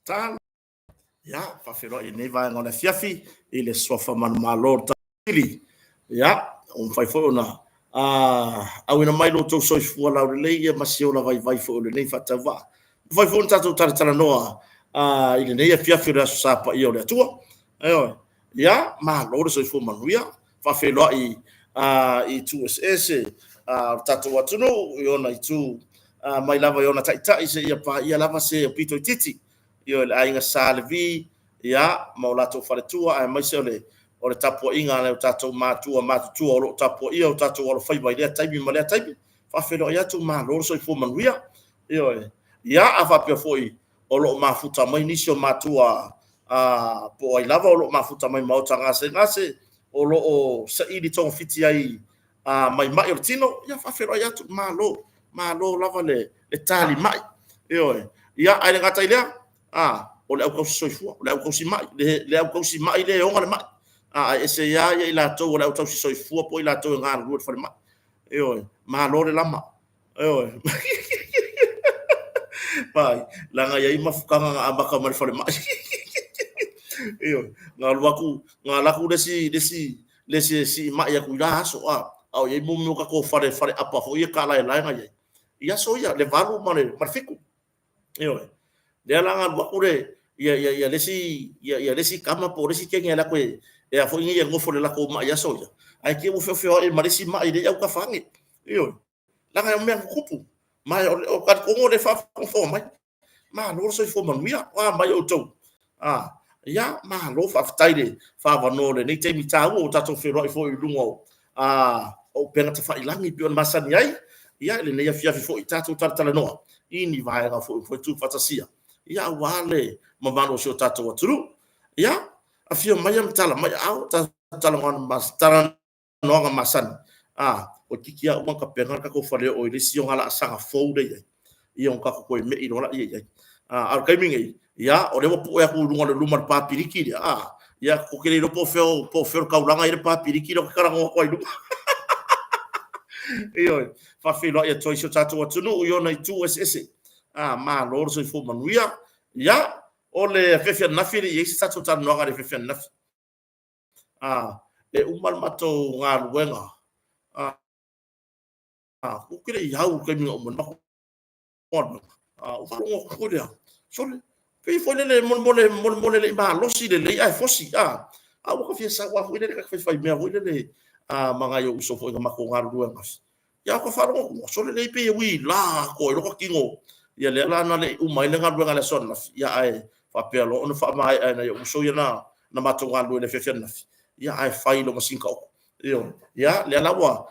Talo. Ia, faafeiloai i lenei vaega o le afiafi i le suafa manumalo o le Taufili. Ia, ua mafai foi ona auina mai lo outou soifua laulelei ia ma se ola vaivai foi o lenei faatauvaa. Mafai foi ona tatou talatalanoa i lenei afiafi o le Aso Sa Paia o le Atua. Ioe. Ia, malo le soifua manuia. Faafeiloai i itu eseese o le tatou atunuu i ona itu mai lava i ona taitai seia paia lava se pito itiiti. Ioe, le aiga Sa Levi, ia, ma o latou faletua, aemaise o le tapuaiga a o tatou matua matutua o lo o tapuaia o tatou alofaiva i lea taimi ma lea taimi. Faafeiloai atu, malo le soifua manuia. Ioe. Ia, a faapea foi o lo o mafuta mai nisi o matua po o ai lava o lo o mafuta mai maota gasegase, o lo o saili togafiti ai mai mai o le tino, ia faafeiloai atu, malo, malo lava le tali mai. Ioe. Ia, ae le gata i lea, o le aukausi soifua, o le aukausi mai, le aukausi mai le ona le mai. Ae ese ia ia i latou o le autausi soifua po o i latou e galulue i le falemai. Ioe, malo le lama. Ioe. Vai, leaga e i ai mafutaga na amata mai le falemai. Ioe, na alu atu, na alu atu le isi e sii mai atu i la aso, a o i ai mo mea o tatou fale fale apa foi ia taalaelae na i ai. I aso ia, le 8 ma le 7. Ioe. Lea la na alu atu le ia ia ia le isi ia ia le isi tama po o le isi teine e alu atu e a foi nei e nofo i le latou mai i aso ia. Ae te i ua feofeoai ma le isi mai le i autafa ane. Ioe. Leaga o mea na tutupu. Ma o talitonu o lea e faafogafoga mai. Malo le soifua manuia. O a mai outou. Ia, malo faafetai le faavanoa o lenei taimi taua ua tatou feiloai foi i luga o upega tafailagi pei ona masani ai. Ia, i lenei afiafi foi tatou talatalanoa i ni vaega foi ua tuufaatasia, ia, aua le mamalu o si o tatou atunuu. Ia, afio mai ma tala mai aao, tatou talanoaga masani. Ua toeitiiti lava uma ona tapena le tatou faleoo i le isi ona laasaga fou lea e i ai, ia ona tatou toe mei loa lea i ai. A o le taimi nei, ia, o lea ua pue atu i luga o le luma o le pa piliki lea, ia, ou te le iloa po o fea o le taulaga e i ai le pa piliki lea ou te talanoa atu ai i luga. Ioe, faafeiloai atu ai i si o tatou atunuu i ona itu eseese. Malo le soifua manuia. Ia, o le afiafi ananafi e le i i ai se tatou talanoaga i le afiafi ananafi. E uma le matou galuega, ou te le i au i le taimi na uma ai le matou galuega. Ou faalogo atu foi lea, sole, pei foi lele molemole molemole le i malosi lelei ae fosi, a ua ta fia sau lava foi lele ta te faifai mea foi lele ma nai ou uso foi na matou galulue ananafi. Ia ou faalogo atu, sole lelei pei e uila atoa ai loa ta tino. Ia lea la na le i uma ai le galuega i le aso ananafi, ia ae faapea loa ona faamaea e nai ou uso ia na matou galulue i le afiafi ananafi, ia ae fai i lou masini taoto. Ioe. Ia lea la ua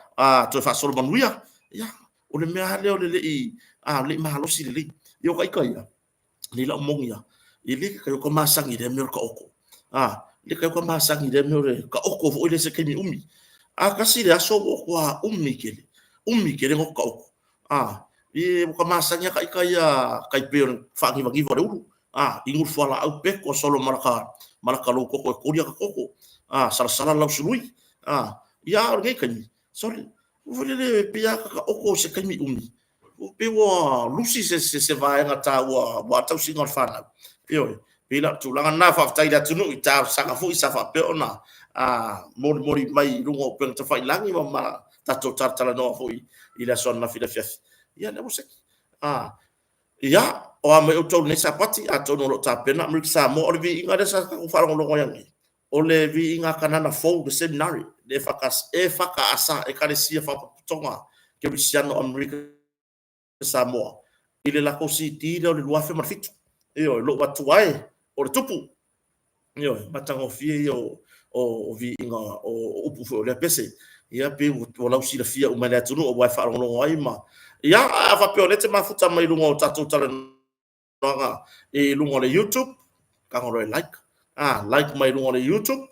toe faasolo manuia. Ia o le mea lava lea o le le i malosi lelei. Ia o ta ita ia, nei lau moni lava, e le kai o ka masani i lea mea o le taoto. Le kai o ka masani i lea mea o le taoto foi lea se taimi umi. A tasi le aso ua ua umi tele, umi tele no taoto. E ua ka masani a ka ita ia kai pei o le faaniva o le ulu. Inu le fualaau peto solo malaka lou toto e koli aka toto. Salasala lau sului. Ia o lenei taimi, sorry, ua lele pei a ka taoto se taimi umi. Pei ua lusi se vaega taua aua le tausiga o le fanau. Ioe, pei la o le tulaga lena, faafetai i le atunuu i talosaga foi sa faapea ona molimoli mai i luga o upega tafailagi ma tatou talatalanoa foi i le aso ananafi i le afiafi. Ia, lea ua seki. Ia, o a mai outou i lenei Sapati, atonu o lo o tapena Amerika Samoa. O le viiga lea sa tatou faalogologo ai ananei, o le viiga Kanana fou, le seminary, le EFKS, Ekalesia Faapotopotoga Kerisiano Amerika Samoa, i le latou CD lea o le 2007. Ioe, lou matua e, o le tupu. Ioe, matagofie ia o viiga o upu foi o lea pese. Ia, pei ua lausilafia uma e le atunuu aua e faalogologo ai ma... Ia, a faapea o lea e te mafuta mai luga o tatou talanoaga i luga o le YouTube, tago loa e like, like mai luga o le YouTube,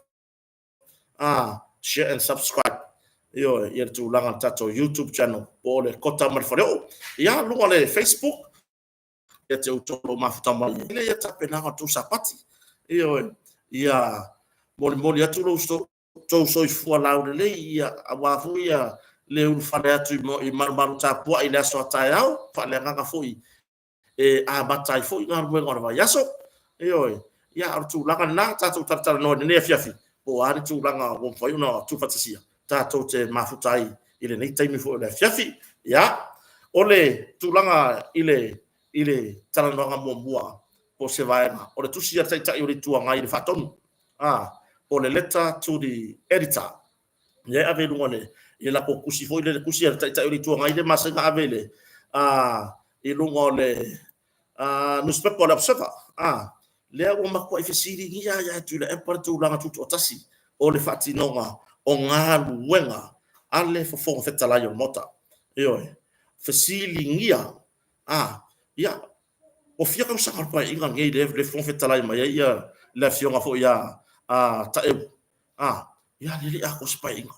share and subscribe. Ioe, ia le tulaga o le tatou YouTube channel po o le Kota ma le Faleoo. Ia, luga o le Facebook, ia te outou o lo o mafuta mai ai ia tapenaga o le tou Sapati. Ioe, ia molimoli atu lo outou soifua laulelei, ia aua foi ia le ulufale atu i malumalu tapuai i le aso a taeao, faaleagaga foi e amata ai foi galuega o le vaiaso. Ioe. Ia, o le tulaga lena, tatou talatalanoa i lenei afiafi, po o a ni tulaga ua mafai ona tuufaatasia, tatou te mafuta ai i lenei taimi foi o le afiafi. Ia, o le tulaga i le i le talanoaga muamua po o se vaega, o le tusi a le Taitai o le Itu Agai i le Faatonu, a, po o le letter to the editor, lea e ave i luga o le i le latou tusi foi lele, tusi a le Taitai o le Itu Agai lea e masani ona ave i le i luga o le newspaper o le Observer, a, lea ua matuai fesiligia ia Tuilaepa le tulaga tutoatasi o le faatinoga o galuega a le Fofoga Fetalai o le Maota. Ioe, fesiligia, a, ia, ua fia tausaga o le Paeaiga lenei lea e Fofoga Fetalai mai ai ia le Afioga foi ia Taeu, a, ia, e le i atoa se Paeaiga.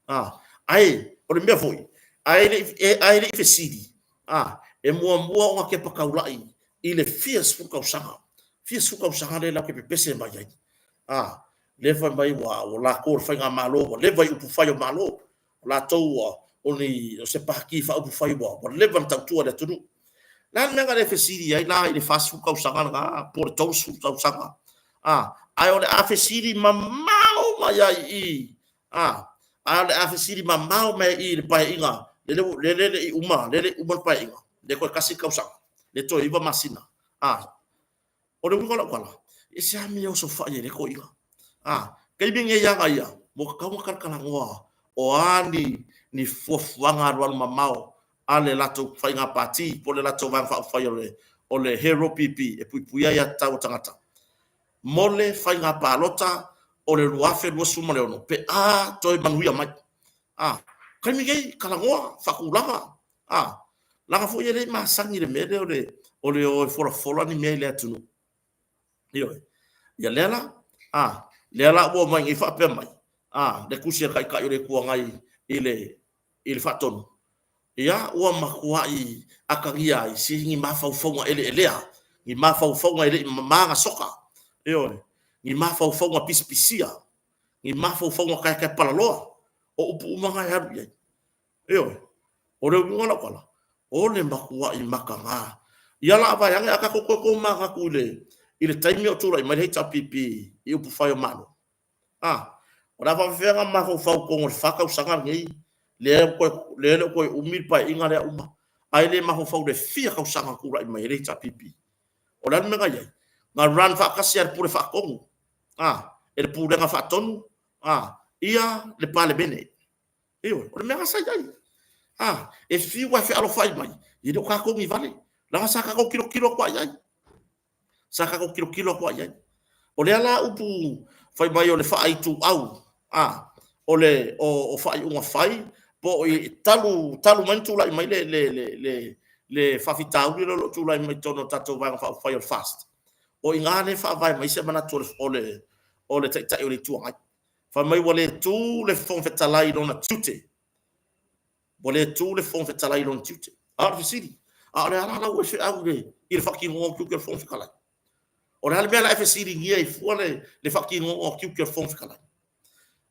A, ae o le mea foi, ae le i fesili, a, e muamua ona tepa taulai i le fia sefulu tausaga, fia sefulu tausaga lea latou te pepese mai ai, a, lea fai mai ua latou o le faigamalo ua leva i upufai o Malo, o latou ua o ni o se pati faaupufai ua leva ona tautua i le atunuu. O le a le mea na le fesili ai la i le 40 tausaga lena po o le 30 tausaga? A, ae o le a fesili mamao mai lava i i, a, ae o le a fesili mamao mai i i le Paeaiga lea e le i uma, lea e le i uma le Paeaiga, lea toe tasi le tausaga, lea toe 9 masina. A, o le uiga o lau tala, e ese lava mea e osofai ai le toeaina. A, taimi nei lava ia, ua tatau ona talatalanoa o a ni fuafuaga alualumamao a le latou faiga pati po o le latou Vaega Faaupufai o le HRPP e puipuia aia tatau a tagata mo le faiga palota o le 2026 pe a toe manuia mai. A, taimi nei, talanoa, faatulaga, a, leaga foi e le masani i le mea lea o le o e folafola ni mea i le atunuu. Ioe. Ia lea la, a, lea la ua omai nei faapea mai, a, le tusi a le Taitai o le Itu Agai i le i le Faatonu, ia, ua matuai atagia ai se ni mafaufauga eleelea, ni mafaufauga e le i mama na soka, ioe, ni mafaufauga pisipisia, ni mafaufauga taetaepalaloa, o upu uma na e alu i ai. Ioe. O le uiga o lau tala, o le matuai mataga. Ia la vaeane, a tatou toe tomanatu i le taimi o tulai mai le HRPP i upufai o Malo, A, o le a faapefea ona mafaufau i totonu o le fa tausaga lenei, lea lea e le o toe umi le paeaiga lea uma, ae le mafaufau i le fia tausaga na tulai mai ai le HRPP. O le a le mea na i ai? Na run faatasi lava e le Pule Faatonu, a, e le Pulega Faatonu, a, ia le Palemene. Ioe, o le mea lena sa i ai. A, e fiu lava e fealofai mai, e le o tatou ni vale, leaga sa tatou tilotilo atu lava i ai. Sa tatou tilotilo atu lava i ai. O lea la upu fai mai o le faaituau, a, o le o, o faaiuga fai, po o i, talu, talu mai ona tulai mai le, le, le, le, le faafitauli lea o lo o tulai mai i totonu o le tatou Vaega Faaupufai o le FAST, o i ina lea e faavae mai se manatu o le, o le, o le Taitai o le Itu Agai. Fai mai ua le tu le Fofoga Fetalai i lona tiute. Ua le tu le Fofoga Fetalai i lona tiute. A o le fesili, a o le a la lau feau i le faatinoga o tiute o le Fofoga Fetalai? O le a le mea la e fesiligia ai fua le faatinoga o tiute o le Fofoga Fetalai?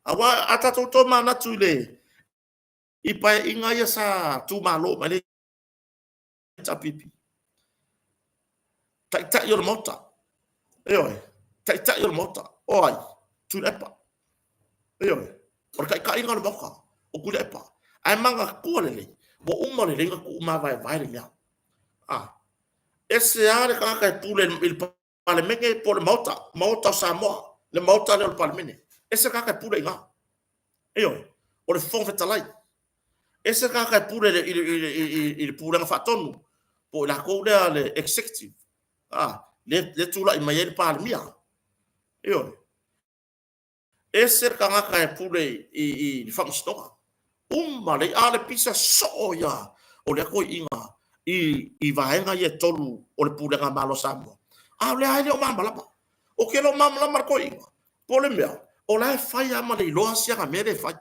Aua a tatou tomanatu i le i paeaiga ia sa tumalo mai le HRPP, Taitai o le Maota, ioe, Taitai o le Maota, o ai? Tuilaepa. Ioe, o le taitaiga o le Maota, o Tuilaepa. Ae manatua lelei, ua uma lelei ona tuumavaevae le mea. A, ese lava le tagata e pule i le Palemene po o le Maota, Maota o Samoa, le Maota lea o le Palemene. Ese le tagata e pule i ina. Ioe, o le Fofoga Fetalai. Ese le tagata e pule i le Pulega Faatonu, po o i latou lea le Executive, a, lea tulai mai ai le Palemia. Ioe. Ese le tagata e pule i le Faamasinoga. Uma lelei, a o le pisa soo ia o lea toeaiina i vaega ia e tolu o le Pulega Malo a Samoa. A o lea lava e le o malamalama. Ou te le o malamalama i le toeaina, po o le mea, o la e fai lava ma le iloa si ana mea lea e fai.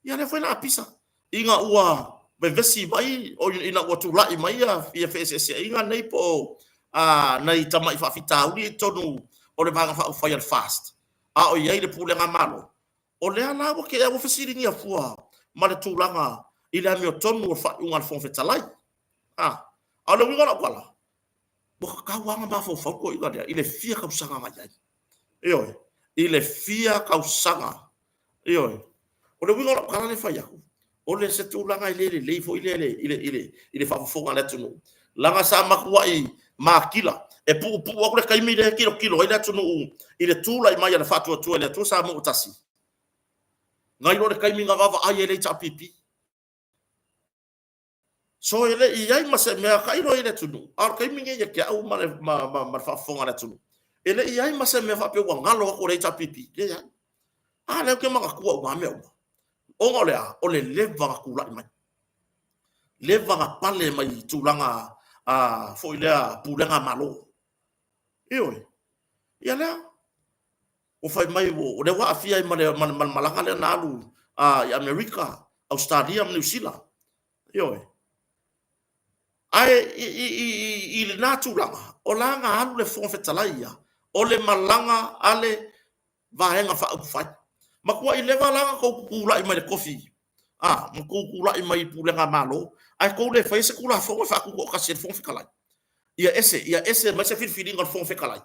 Ia lea foi o le a pisa ina ua vevesi mai, ina ua tulai mai ia feeseeseaiga nei po o nai tamai faafitauli i totonu o le Vaega Faaupufai a le FAST, a o i ai le Pulega Malo. O lea la ua tea ua fesiligia fua ma le tulaga i le amiotonu o le faaiuga a le Fofoga Fetalai. A o le uiga o lau tala, Ua tatau lava ona mafaufau le toeaina lea i le fia tausaga na i ai. Ioe, i le fia tausaga. Ioe. O le uiga o lau tala lea e fai atu, o le se tulaga e le lelei foi lea i le faafofoga a le atunuu, leaga sa matuai matila, e puupuu atu le taimi lea e tilotilo ai le atunuu i le tulai mai a le Faatuatua i le Atua Samoa ua Tasi, nai lo le taimi na vaavaai ai i le HRPP. So e le i i ai ma se mea, tailo i ai le atunuu, a o le taimi lenei ia te au ma le faafofoga a le atunuu, e le i i ai ma se mea faapea ua galo atu le HRPP, leai. A lea ou te manatua uma lava mea uma. Ona o le a? O le leva na tulai mai, leva na pale mai i tulaga foi lea pulega a Malo. Ioe. Ia lea, ua fai mai o lea ua aafia ai ma le malaga lea na alu i Amerika, Ausetalia ma Niu Sila. Ioe. Ae i lena tulaga, o la na alu le Fofoga Fetalai ia, o le malaga a le Vaega Faaupufai. Matuai leva la ona tou tutulai mai le tofi, a, ma tou tulai mai i pulega a Malo, ae tou le faia se Tulafono e faatutoatasi ai le Fofoga Fetalai. Ia ese, ia ese mai se filifiliga a le Fofoga Fetalai.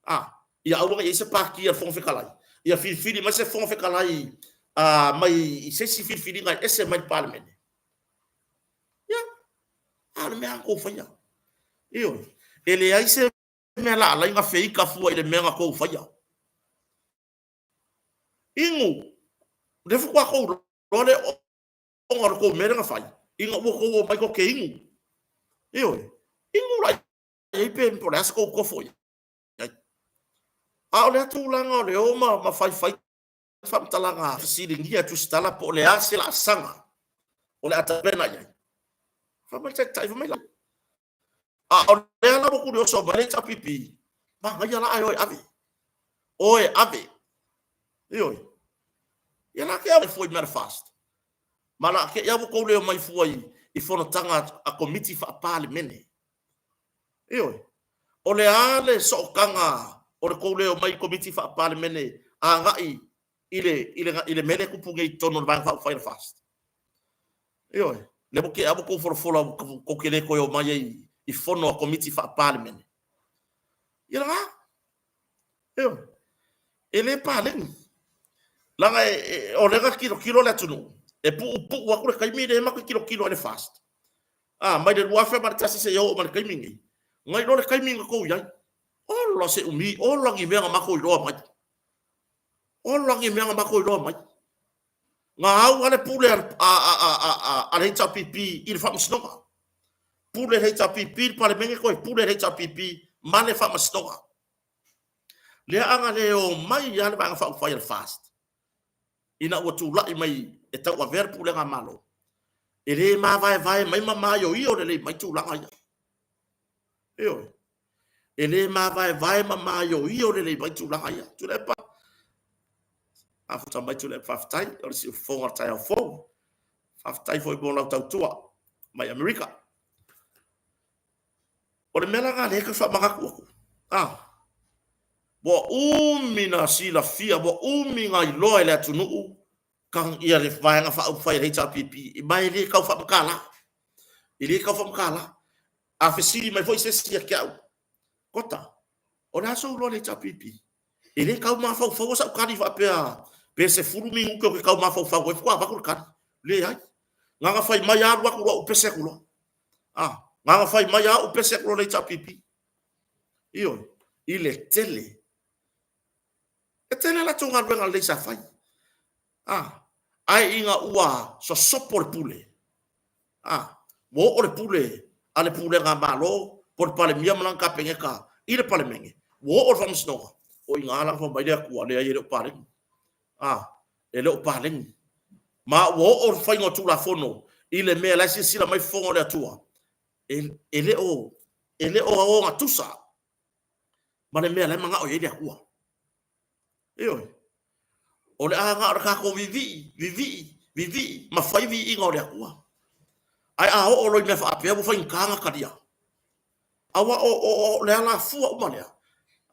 A, ia aua ne i i ai se pati a le Fofoga Fetalai. Ia filifili mai se Fofoga Fetalai a, mai i se isi filifiliga e ese mai le Palemene. Ia, a o le mea lava na tou faia. Ioe, e leai se mea laalai na feika fua i le mea na tou faia. Inu, lea faatoa tou iloa le ona o le tou mea lea na fai, ina ua tou omai tou te inu. Ioe, inu la i ai pe o le a se tou tofo i ai. A o lea tulaga o le o ma faifai faamatalaga fesiligia e Tusitala po o le a se laasaga o le a tapena i ai. Fai mai le Taitai, fai mai la, a o lea la ua tulioso mai le HRPP, manaia la ae o e ave. O e ave. Ioe. Ia la te au fua i mea FAST. Ma la te au tou le omai fua i fonotaga a Komiti Faa-Palemene. Ioe. O le a le sootaga o le tou le omai i Komiti Faa-Palemene agai i le, i le, i le mea lea e tupu nei i totonu o le Vaega Faaupufai a le FAST? Ioe. Lea ua tea ua tou folafola tou te le toe omai ai i fono a Komiti Faa-Palemene. Ia lena. Ioe. E le paleni. Leaga o lea na tilotilo le atunuu, e puupuu atu le taimi lea matou te tilotilo ai i le FAST. A, mai le 2001 seia oo mai le taimi lenei, na iloa le taimi na tou i ai. Ola se umi, ola ni mea na matou iloa mai. Ola ni mea na matou iloa mai. Na au lava le pule a le HRPP i le Faamasinoga. Pule le HRPP i le Palemene, toe pule le HRPP ma le Faamasinoga. Lea a na le omai lava le Vaega Faaupufai a le FAST, ina ua tulai mai e tauavea le pulega a Malo, e le mavaevae mai ma maioio lelei mai tulaga ia. Ioe. E le mavaevae ma maioio lelei mai tulaga ia. Tuilaepa, afuta mai Tuilaepa, faafetai o le siufofoga o le taeao fou. Faafetai foi mo lau tautua mai Amerika. O le mea la lena lea e tau faamanatu atu, a, ua umi na silafia, ua umi na iloa e le atunuu ia le Vaega Faaupufai a le HRPP, ma e le tau faamatala, e le tau faamatala. A fesili mai foi se isi ia te au, Kota, o le a sou iloa i le HRPP? E le tau mafaufauina sau tali faapea pe 10 minute ou te tau mafaufau ai faatoa avatu le tali. Leai. Na ona fai mai lava alu atu loa ou pese atu loa. Ah, na ona fai mai lava ou pese atu loa le HRPP. Ioe, i le tele. E tele latou galuega lelei sa fai. Ah, ae ina ua sosopo le pule, ah, ua oo le pule a le pulega a Malo po o le Palemia ma lana Kapeneta i le Palemene, ua oo i le Faamasinoga, o i ina la na fai mai le Atua, leai e le o paleni. Ah, e le o paleni. Ma ua oo le faiga o Tulafono i le mea la e silasila mai fofoga o le Atua, e le o, e le o ogatusa ma le mea la e manao i ai le Atua. Ioe. O le a na o le tatou vivii, vivii, vivii ma fai viiga o le Atua. Ae a oo loa i mea faapea ua faigata ona talia. Aua o le alafua uma lea,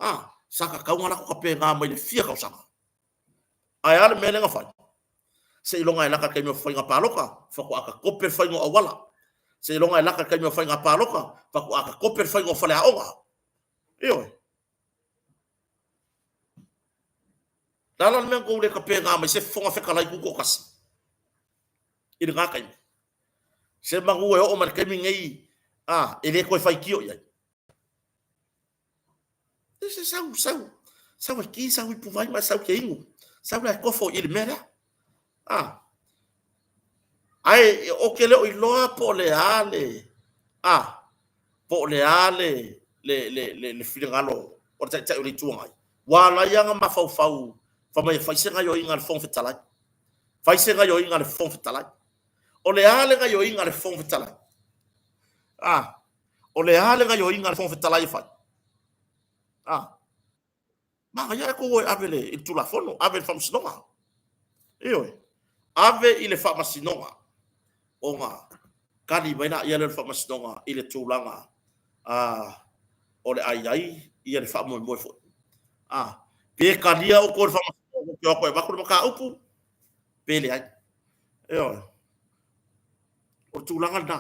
a, sa tatau ona latou tapena mai le fia tausaga. Ae a le mea lea na fai? Seiloga e lata i le taimi o faiga palota, faatoa tatope le faiga o auala. Seiloga e laka i le taimi o faiga palota, faatoa tatope le faiga o faleaoga. Ioe. Le a la le mea na tou le tapena mai se Fofoga Fetalai tutoatasi i lena taimi? Se manu e oo mai le taimi nei, a, e le toe faitio i ai. E se sau, sau, sau e ki, sau i puvai ma sau ke inu. Sau la e kofo i le mea lea. A, ae o ke le o iloa po o le a le, a, po o le a le, le, le, le, le finagalo o le Taitai o le Itu Agai. Ua ala ai ona mafaufau fai mai e fai se gaioiga a le Fofoga Fetalai. Fai se gaioiga a le Fofoga Fetalai. O le a le gaioiga a le Fofoga Fetalai? A, o le a le gaioiga a le Fofoga Fetalai e fai? A, manaia ae tou o e ave le, i le Tulafono, ave i le Faamasinoga. Ioe, ave i le Faamasinoga ona tali mai laia lea o le Faamasinoga i le tulaga a, o le a i ai ia le faamoemoe foi. A, pe talia outou e le Faamasinoga tou te o atu e avatu le mataupu, pe leai. Ioe. O le tulaga lena.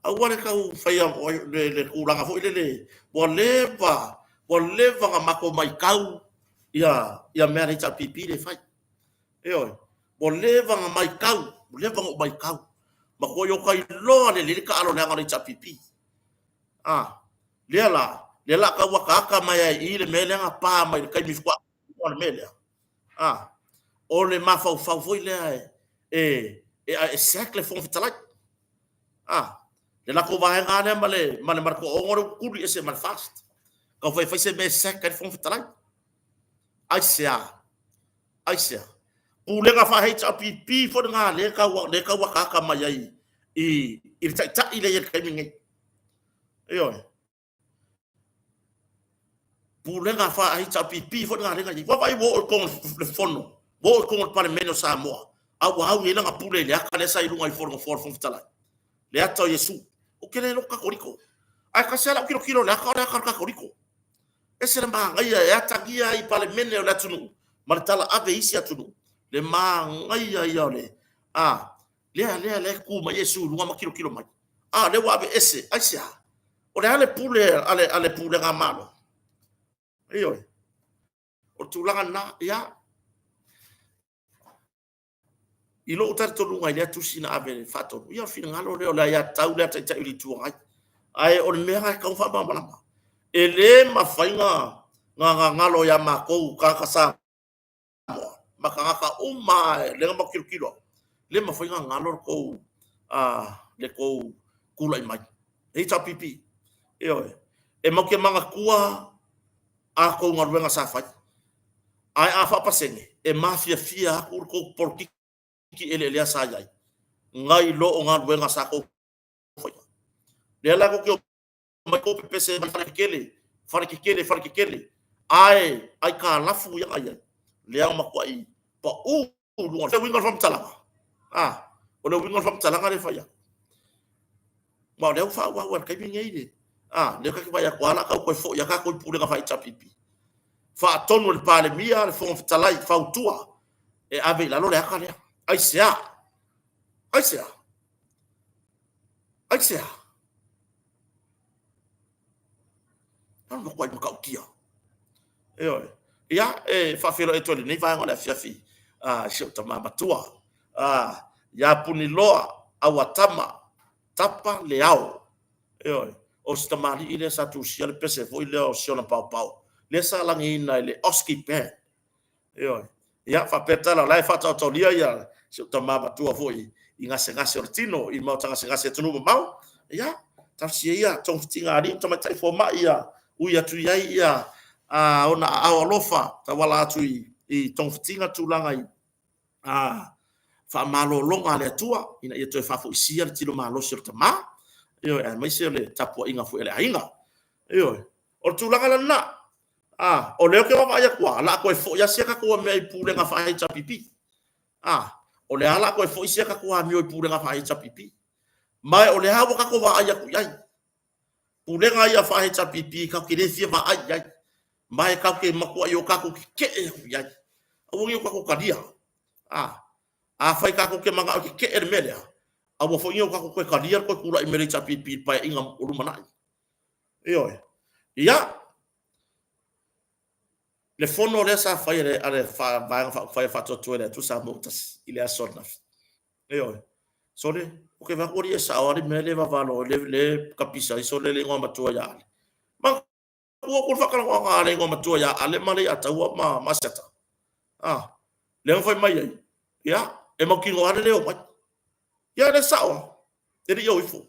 Aua le tau faia le tulaga foi lele, ua leva, ua leva ona matou matau ia, ia mea a le HRPP lea e fai. Ioe, ua leva ona matau, ua leva ona ou matau. Matuai ou tailoa lelei le taalo leaga o le HRPP. A, lea la, lea la tau ataata mai ai i i le mea lea na pa mai i le taimi faatoa o le mea lea. A, o le mafaufau foi lea e, e, e sack le Fofoga Fetalai. A, le latou vaega lea ma le, ma le, ma le toaono lea ua tuli ese ma le FAST. Tau fai fai se mea e sack ai le Fofoga Fetalai. Aisea? Aisea? Pulega faa-HRPP foi lena lea tau, lea tau ataata mai ai i, i le taitai lea i le taimi nei. Ioe. Pulega faa-HRPP foi lena lea na i ai. Ua vaai ua oo i totonu o le fono, ua oo i totonu o le Palemene o Samoa, a ua au i ai lana pule i le ata lea sa i luga ifo o le nofoa o le Fofoga Fetalai. Le ata o Iesu. Ou te le iloa Katoliko. Ae tasi lava lau tilotilo i le ata, o le ata o le Katoliko. Ese le manaia e atagia ai i Palemene o le atunuu ma le talaave i isi atunuu. Le manaia ia o le, a, lea, lea, lea e tu mai Iesu i luga ma tilotilo mai. A, lea ua aveese. Aisea? O le a le pule a le, a le pulega a Malo? Ioe. O le tulaga lena, ia, I lou talitonuga i lea tusi na ave i le Faatonu, ia o le finagalo lea o le aiatatau lea a Taitai o le Itu Agai. Ae o le mea lena e tatau ona faamalamalama. E le mafai ona gagalo ia matou tagata Samoa ma tagata uma lea na matou tilotilo atu, e le mafai ona gagalo le tou, le tou tulai mai. HRPP, ioe, e matou te manatua a tou galuega sa fai. Ae a faapasene, e mafiafia atu le tou polokiki eleelea sa i ai, nai lo o galuega sa tou faia. Lea la tou te omai tou pepese mai fale tetele, fale tetele, fale tetele, ae aitalafu ia na i ai, lea na matuai pau i luga. O le uiga o le faamatalaga, a, o le uiga o le faamatalaga lea e fai atu. Ma o lea ua faaauau lava i le taimi lenei le, a, lea ta te vaai atu lava o le a tau toe foi lava tatou i pulega faa-HRPP. Faatonu e le Palemia, le Fofoga Fetalai, fautua e ave i lalo le ata lea. Aisea? Aisea? Aisea? Alu matuai matautia. Ioe. Ia, e faafeiloai atu ai i lenei vaega o le afiafi i si ou tama matua, ia Puniloa Auatama Tapa Leao. Ioe. O si tamalii lea sa tusia le pese foi lea o Siona Paopao, lea sa lagiina i le Oski Band. Ioe. Ia, faapea tala, o la e faataotolia ia si ou tama matua foi i gasegase o le tino, i maota gasegase atunuu mamao. Ia, talosia ia togafitiga a alii ma tamaitai fomai ia ui atu i ai ia a, ona aao alofa tauala atu i, i togafitiga tulaga i a, faamalologa a le Atua ina ia toe faafoisia le tino malosi o le tama, ioe, aemaise o le tapuaiga foi a le aiga. Ioe. O le tulaga la lena. A, o lea ou te vaavaai atu lava, o le a toe foi lava sia tatou mea i pulega faa-HRPP. A, o lea lava o le a toe foi sia tatou amio i pulega faa-HRPP. Ma o lea ua tatou vaai atu i ai. Pulega ia faa-HRPP tatou te le fia vaai i ai. Ma e tatou te matuai o tatou tetee atu i ai. Aua ne i o tatou talia. A, afai tatou te manao e tetee le mea lea, Aua foi ne i o tatou toe talia le toe tulai mai o le HRPP i le Paeaiga o lumanai. Ioe. Ia, le fono lea sa fai a le Vaega Faaupufai a le Faatuatua i le Atua Samoa ua Tasi i le aso ananafi. Ioe. Sole, ou te vaai atu alii e sao lava le mea lea e vavalo ai, lea e tapisa ai sole le igoamatua ia Ale. Manatua outou le faatalanoaga a le igoamatua ia Ale ma Leiataua ma Asiata. A, lea na fai mai ai, ia, e mautinoa lava le le omai. Ia, lea e sao lava, e le i o ifo.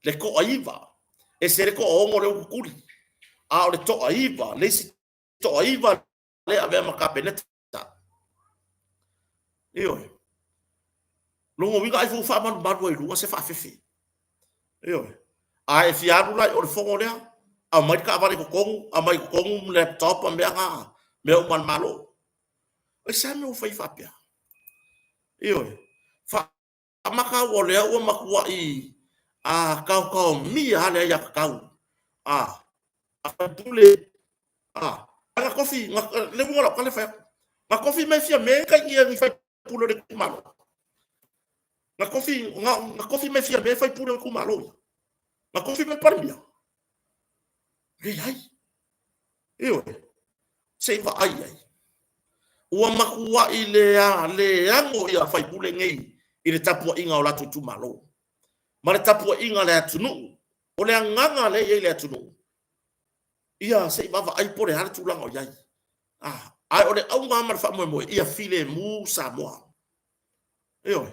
Le toaiva, ese le toaono lea ua tutuli, a o le toaiva, le isi toaiva lea e avea ma Kapeneta. Ioe. Lona uiga ai foi ua faamalumalu ai i luga se faafefe. Ioe. A e fia alu la i o le fono lea, aumai le taavale i totonu, aumai i totonu laptop ma mea na, mea uma a le Malo. Aisea le mea ua fai ai faapea? Ioe. Faamata ua lea ua matuai a taotaomia lava le aiatatau a faipule a na tofi le uiga o lau tala e fai atu, na tofi mai Fiame kai ni faipule o le itumalo, na tofi mai Fiame faipule o le itumalo, na tofi mai Palemia, leai. Ioe, se i vaai ai. Ua matuai le ano ia faipule nei i le tapuaiga o latou itumalo ma le tapuaiga a le atunuu. O le agaga lea e i ai le atunuu, ia se i vaavaai po o le a le tulaga o i ai. Ae o le auga lava ma le faamoemoe, ia filemu Samoa. Ioe,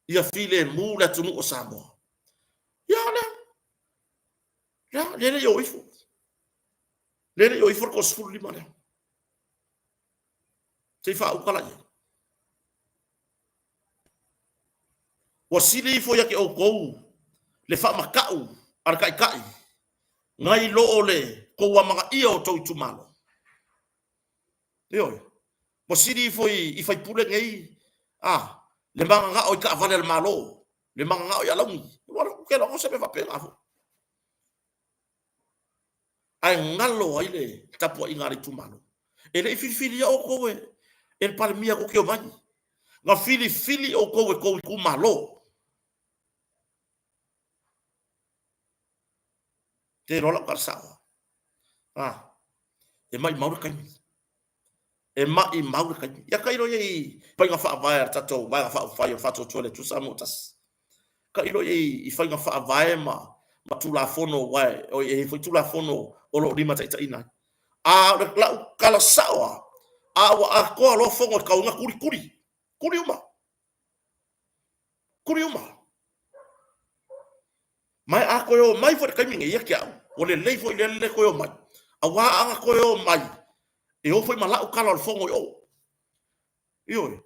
ia filemu le atunuu o Samoa. Ia lea, lea, lea le i o ifo. Lea le i o ifo le 35 lea. Se i faauta la i ai. Ua sili ifo ia te outou le faamatau a le Taitai nai lo o le tou amanaia o tou itumalo. Ioe. Ua sili ifo i faipule nei a le mananao i taavale a le Malo, le mananao i alauni. Ua ou te iloa o se mea faapena foi. Ae galo ai le tapuaiga a le itumalo. E le i filifilia outou e le Palemia tou te omai. Na filifili outou e tou itumalo. Te iloa lau tala sao. Ah, e maimau le taimi. E maimau le taimi. Ia tailo ia i faiga faavae a le tatou Vaega Faaupufai o le Faatuatua i le Atua Samoa ua Tasi. Tailo ia i faiga faavae ma Tulafono aua e i ai foi Tulafono o lo o limataitaiina ai. A o lau tala sao lava, a ua atoa loa fono e tau ina tuli, tuli, tuli uma, tuli uma. Ma a toe o mai foi i le taimi nei ia te au, ua lelei foi lea le toe o mai, aua ana toe o mai, e o foi ma lau tala o le fono i o. Ioe.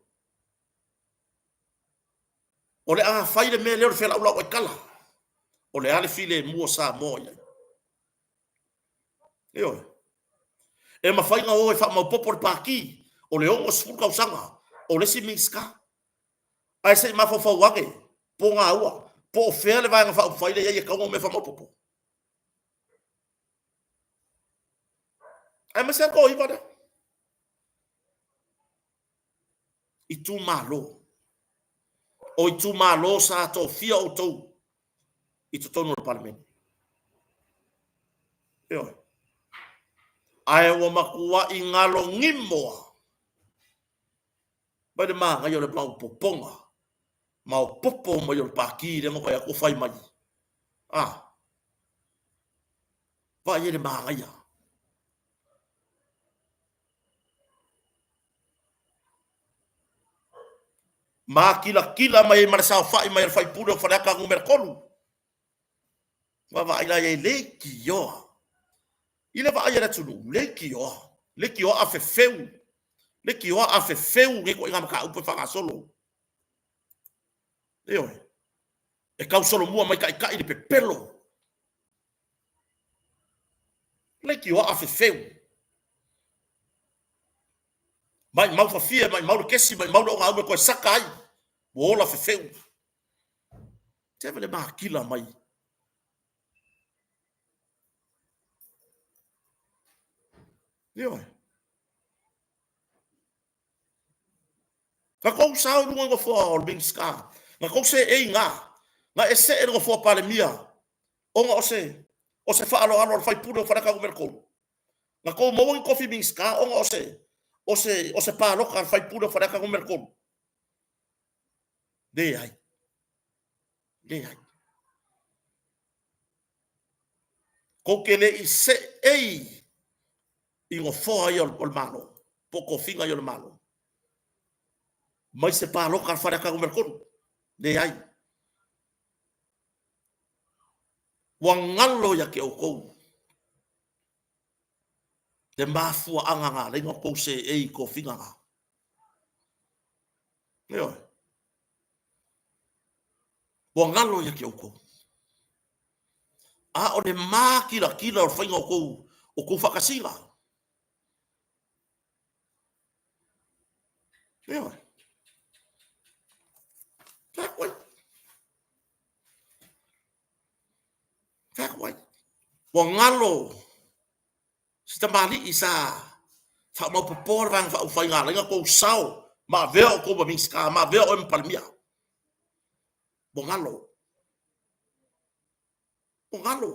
O le a fai le mea lea o le felaulau aitala. O le a le filemu o Samoa i ai? Ioe. E mafai ona o e faamaopoopo le Pati o le 60 tausaga o le isi Minisita. Ae se i mafaufau ane, po gaua, po o fea le Vaega Faaupufai lea e i ai e tatau ona omai e faamaopoopo. Aemaise lava toaiva lea. Itumalo. O itumalo sa tofia outou i totonu o le Palemene. Ioe. Ae ua matuai galogimo lava mai le manaia o le maopoopoga, maopoopo mai o le Pati lea na vaai atu o fai mai. Ah, vaai ai le manaia. Makilatila mai ai ma le saofai mai a le faipule o Faleata numera 3. Vaavaai la i ai leitioa. I le vaai a le atunuu, leitioa, leitioa afefeu, leitioa afefeu lenei ituaiga mataupu e faagasolo. Ioe. E tausolomua mai taitai le pepelo. Leitioa afefeu. Maimau fafie, maimau le kesi, maimau le ogaumu e toe saka ai, ua ola fefeu. Teve le makila mai. Ioe. Na tou sao i luga i nofoa o le Minisita, na tou seei i ina. Na e see le nofoa Palemia ona o se o se faaaloalo a le faipule o Faleata Nu.3. Na tou maua ni tofi Minisita ona o se o se o se palota a le faipule o Faleata Nu.3? Leai. Leai. Tou te le i seei i nofoa ia o le Malo, po o tofiga ia o le Malo, mai se palota a Faleata Nu.3. Leai. Ua galo ia te outou le mafuaaga na ala ai ona outou seei i tofiga na. Ioe. Ua galo ia te outou. A o le makilatila o le faiga o tou faatasiga. Ioe. Fai atu ai. Fai atu ai. Ua galo si tamalii sa faamaopopoa le Vaega Faaupufai na ala ai ona tou sao ma avea outou ma Minisita, ma avea oe ma Palemia. Ua galo. Ua galo.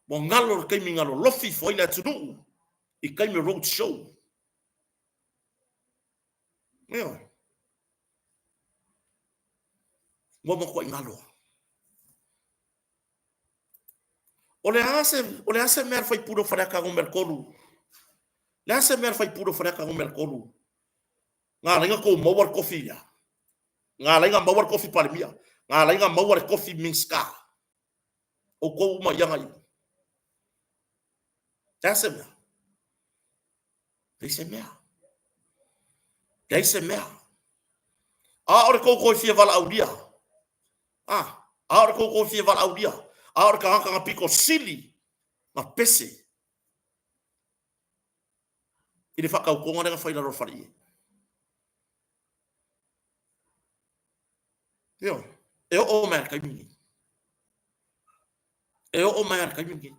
Ua galo le taimi na lolofi ifo ai le atunuu i taimi o road show. Ioe. Ua matuai galo. O le a se, o le a se mea a le faipule o Faleata Nu.3? O le a se mea a le faipule o Faleata Nu.3? Na ala ai ona tou maua le tofi lea. Na ala ai ona maua le tofi Palemia. Na ala ai ona maua le tofi Minisita. Outou uma i aga ia. Le a se mea? Leai se mea. Leai se mea. A o le tou toe fia valaaulia. A, a o le tou toe fia valaaulia. A o le tagata na pito sili na pese i le faatautoga lea na fai i lalo o le faleie. Ioe, e oo mai lava i le taimi lenei. E oo mai lava i le taimi lenei.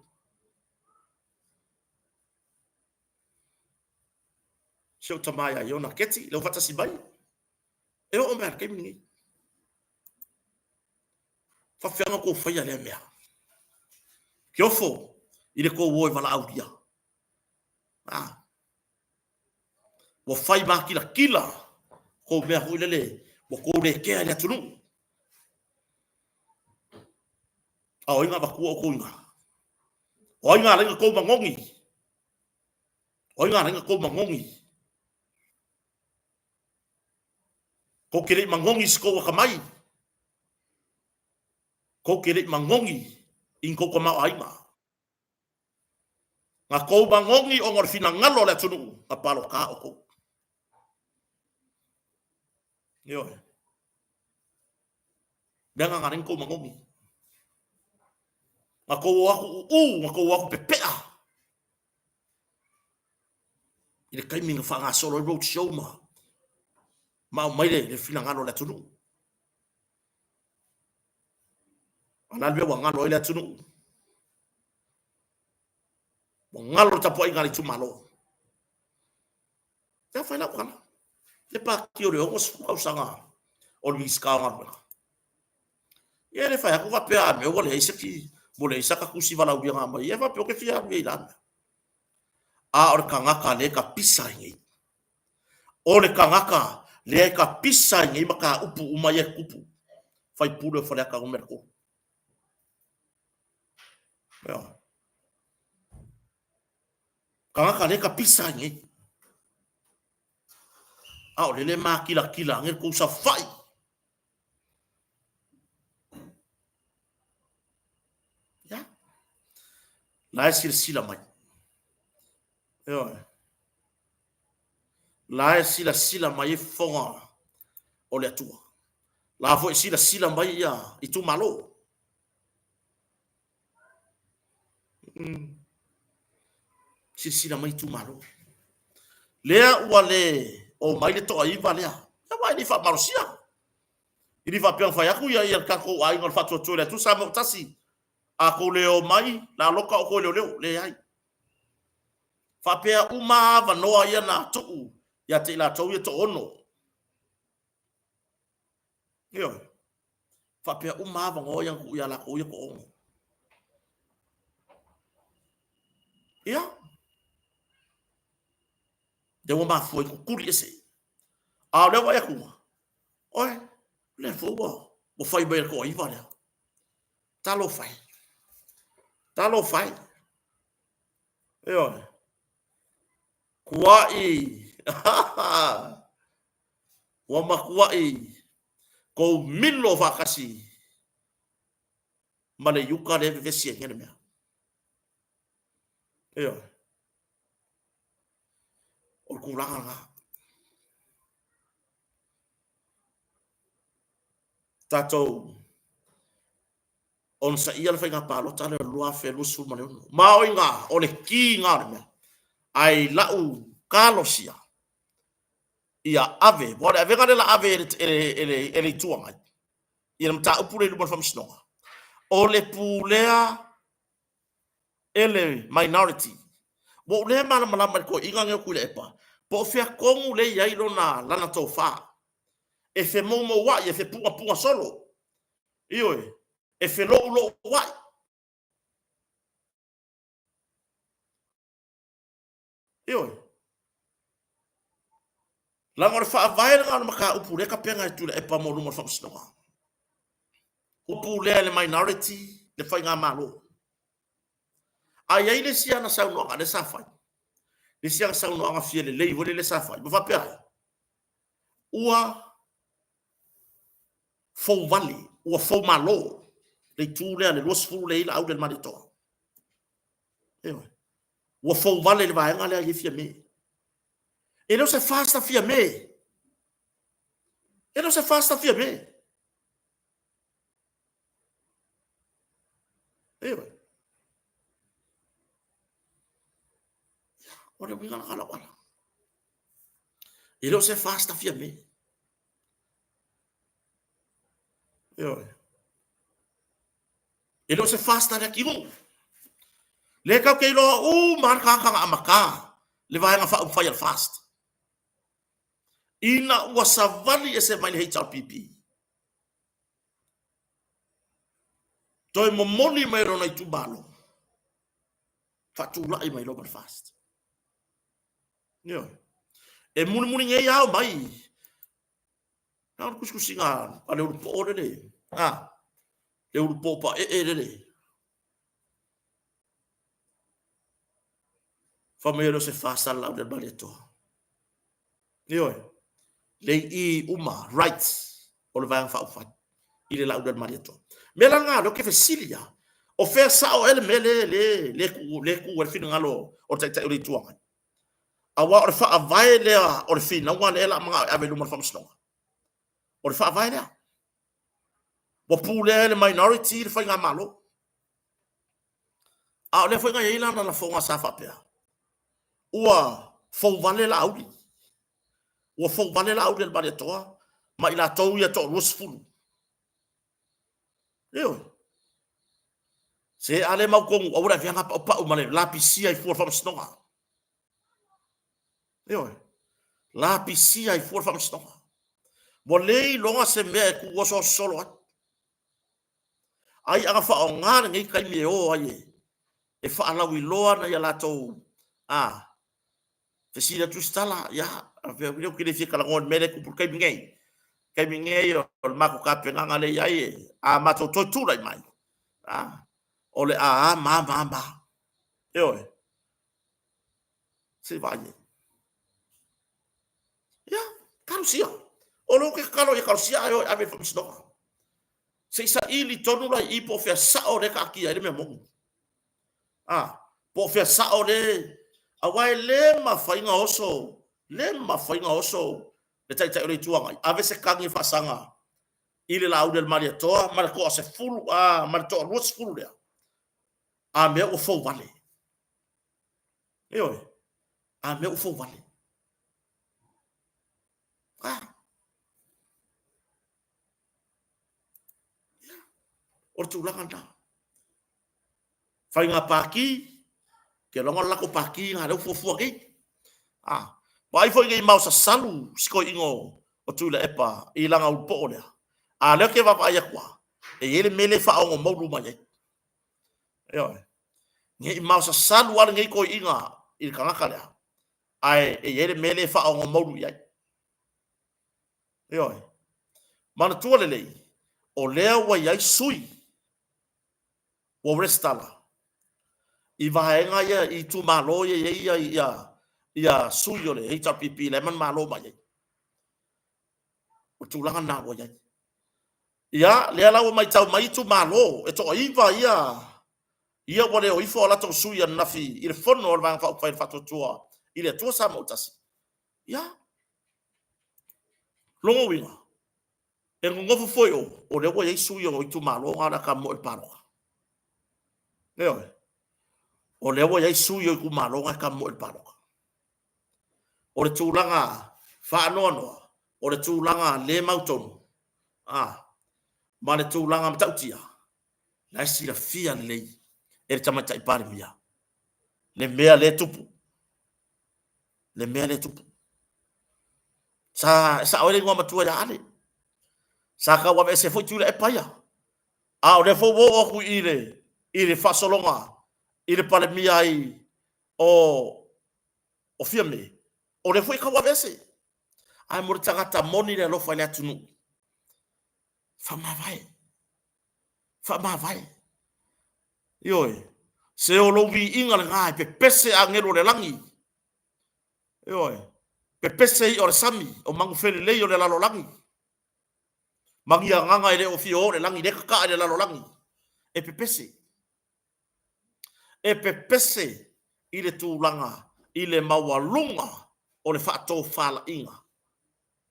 Si ou tama ia Iona Keti, lea ua faatasi mai, e oo mai lava i le taimi lenei. Faafefea ona outou faia lea mea? Kiofo i le tou o e valaaulia. Ah. Ua fai makilatila kou mea foi lele ua tou le kea i le atunuu. A o ai na avatua outou i ina? O ai na ala ai ona tou magogi? O ai na ala ai ona tou magogi? Tou te le i magogi i se tou atamai. Tou te le i magogi i ni tou tamaoaiga. Na tou magogi ona o le finagalo o le atunuu na palota outou. Ioe. Mea na na tou magogi. Na tou o atu uu, na tou o atu pepea. I le taimi na faagasolo ai road show ma ma aumai le finagalo o le atunuu. A o le a le mea ua galo ai le atunuu? Ua galo le tapuaiga a le itumalo. Ia fai lau tala. Le pati o le 60 tausaga o le Minisita o Galuega. Ia le fai atu faapea a mea ua leai se ki, ua leai saka tusi valaaulia na aumai. Ia faapea ou te fia alu i ai la mea. A o le tagata lea e tapisa ai nei. O le tagata lea e tapisa ai nei mataupu uma ia e tutupu. Faipule o Faleata Nu.3. Ia. Tagata lea e tapisa ai nei. A o lele makilatila ane le tou saofai. Ia. La e silasila mai. Ioe. La e silasila mai e fofoga o le Atua. La foi silasila mai ia itumalo. Silasila mai itumalo. Lea ua le o mai le toaiva lea. Ia aua e le i faamalosia. E le faapea na fai atu ia ia le tatou aiga o le Faatuatua i le Atua Samoa ua tasi. A tou le o mai, la loka outou e leoleo. Leai. Faapea uma avanoa ia na tuu ia te i latou ia toaono. Ioe. Faapea uma avanoa ia na tuu ia latou ia toaono. Ia, lea ua mafua i tutuli ese. A o lea ua atu, oe, lea foi ua fai mai e le toaiva lea. Talofa e, talofa e. Ioe. Tuai. Ua matuai tou milo faatasi ma le iuta lea e vevesi ai le mea. Ioe. O le tulaga lena. Tatou onosaia le faiga palota lea o le 2026. Ma o i ina, o le ki lena o le mea. Ae i lau talosia, ia ave, aua o le avega lea o le a ave e le Itu Agai i le mataupu lea i luma o le Faamasinoga, o le pulea e le minority. Ua ou le malamalama i le toeaina lenei o Tuilaepa, po o fea tonu lea e i ai lana tofa, e femoumouai, e fepunapuna solo, ioe, e feloulouai. Ioe. Leaga o le faavae lena o le mataupu lea e tapena e Tuilaepa mo luma o le Faamasinoga. Ua pulea e le minority le faigamalo. A i ai le isi ana saunoaga lea sa fai, le isi ana saunoaga fia lelei foi lea sa fai, ma faapea ai, ua fouvale, ua foumalo le itu lea, le 20 lea e i ai Laauli ma Malietoa. Ioe. Ua fouvale le vaega lea i Fiame. E le o se FAST a Fiame. E le o se FAST a Fiame. Ioe. O le uiga lena o lau ala. E le o se FAST a Fiame. Ioe. E le o se FAST a Leatinuu. Lea tatou te iloa uma lava le tagata na amata le Vaega Faaupufai a le FAST. Ina ua savali ese mai le HRPP, toe momoli mai lona itumalo, faatulai mai loa ma le FAST. Ioe. E mulimuli nei lava omai Na o le tusitusiga a le ulupoo lele, a, le ulupoo paee lele. Fai mai e le o se faasalalau le Malietoa. Ioe, lei i uma rights o le Vaega Faaupufai i le Laauli a le Malietoa. Mea la lena, o lea ou te fesili lava, o fea sao ea le mea lea le tu ai le finagalo o le Taitai o le Itu Agai? Aua o le faavae lea o le finauga lea o le a manao e ave i luma o le Faamasinoga. O le faavae lea. Ua pulea e le minority le faigamalo. A o lea foi na i ai lana lafoga sa faapea, ua fouvale Laauli. Ua fouvale Laauli a le Malietoa ma i latou ia toa 20. Ioe. Se a le mautonu, aua le avea paupau ma le lapisia i fua o le faamasinoga. Ioe. Lapisia i fua o le faamasinoga. Ua le iloga se mea e tuu oso solo ai. Ai aga faaaoga lenei taimi e o ai e faalauiloa nai a latou a fesili atu isi tala, ia, lea ou te le fia talanoa i le mea lea e tupu i le taimi nei. Taimi nei o le matou tapenaga lea i ai, a matou toe tulai mai, a, o le a a ma ma ma. Ioe. Se i vaai ai. Ia, talosia. O lea ou te tatalo ia talosia ae o e ave i le faamasinoga. Se i saili tonu la i i po o fea sao lea e taatia ai le mea moni. A, po o fea sao le, aua e le mafai ona oso, le mafai ona oso le Taitai o le Itu Agai, ave se tagi e faasaga i le Laauli a le Malietoa ma le toa sefulu, a, ma le toa 20 lea, a mea ua fouvale. Ioe, a mea ua fouvale. A, o le tulaga lena. Faiga pati, ke logo le lako pati na leu fuafua nei. A, vaai foi nei mau sasalu si toeaina o Tuilaepa i lana ulupoo lea. A lea ke vaavaai atu a, E i ai le mea lea e faaogomaulu mai ai. Ioe. Ne i maosasalu lava lenei toeaina i le tagata lea, ae e i ai le mea lea e faaogomaulu i ai. Ioe. Manatua lelei, o lea ua i ai sui ua resitala i vaega ia, i itumalo ia e i ai ia sui o le HRPP la e manumalo mai ai. O le tulaga lena ua i ai. Ia, lea la ua matau mai itumalo e toaiva ia ia ua le o ifo a latou sui ananafi i le fono a le Vaega Faaupufai o le Faatuatua i le Atua Samoa ua Tasi. Ia, lona uiga, e nonofo foi o, o lea ua i ai sui o itumalo na o le a tamoe i le palota. Ioe. O lea ua i ai sui o itumalo na e tamoe i le palota. O le tulaga faanoanoa, o le tulaga le mautonu, a, ma le tulaga matautia, la e silafia lelei e le Tamaitai Palemia le mea lea e tupu, le mea lea e tupu. Sa, e sao ai le igoa matua ia Ale. Sa tau aveese foi Tuilaepa ia. A o lea foi ua oo atu i le, i le faasologa i le Palemia ai o Fiame, o lea foi e tau aveese. Ae mo le tagata moni le alofa i le atunuu, faamavae, faamavae. Ioe, se o lou viiga lena e pepese agelu o le lagi. Ioe, pepese i'a o le sami, o manufelelei o le lalolagi. Ma ni agaga e le o fia o i le lagi, lea e tataa i le lalolagi, e pepese. E pepese i le tulaga i le maualuga o le faatofalaiga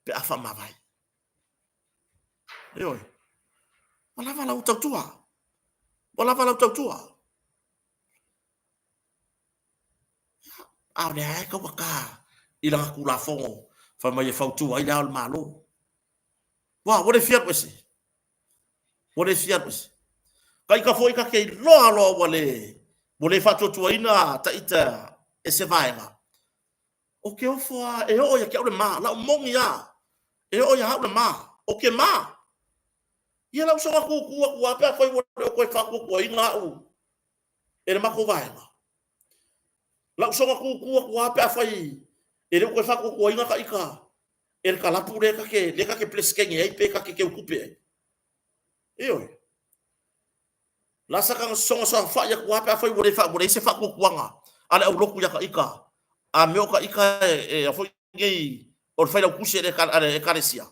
pe a faamavae. Ioe. Ua lava lau tautua. Ua lava lau tautua. A o lea lava e taugata i lana Tulafono fai mai e fautua ai Le Ao o le Malo. Ua, ua le fia alu ese. Ua le fia alu ese. Ta ita foi ta te iloa loa ua le, ua le faatuatuaina ta ita e se vaega. Ou te ofo lava e oo ia te au le ma, lau moni lava, e oo ia au le ma, ou te ma. Ia lau soga tutu atu lava pe afai ua le o toe faatuatuaina au e le matou vaega. Lau soga tutu atu lava pe afai e le o toe faatuatuaina ta ita e le kalapu lea ta te, lea ta te Peresetene ai pe ta te teutupe ai. Ioe. La sa ka soga saofai atu lava pe afai ua le ua leai se faatuatuaga a le aulotu ia ta ita, a mea o ta ita e a foi nei o le failautusi a le Ekalesia.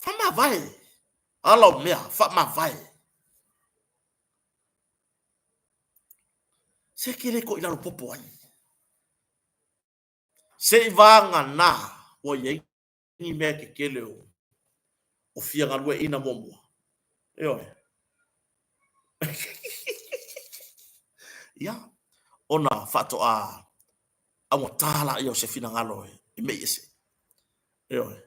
Faamavae. Ala o mea, faamavae. Se ke le koʻi lalo popo ai. Se i vagana ua i ai ni mea kekele o fia galueaiina muamua. Ioe. Ia, ona faatoa augata laia o se finagalo e mei ese. Ioe.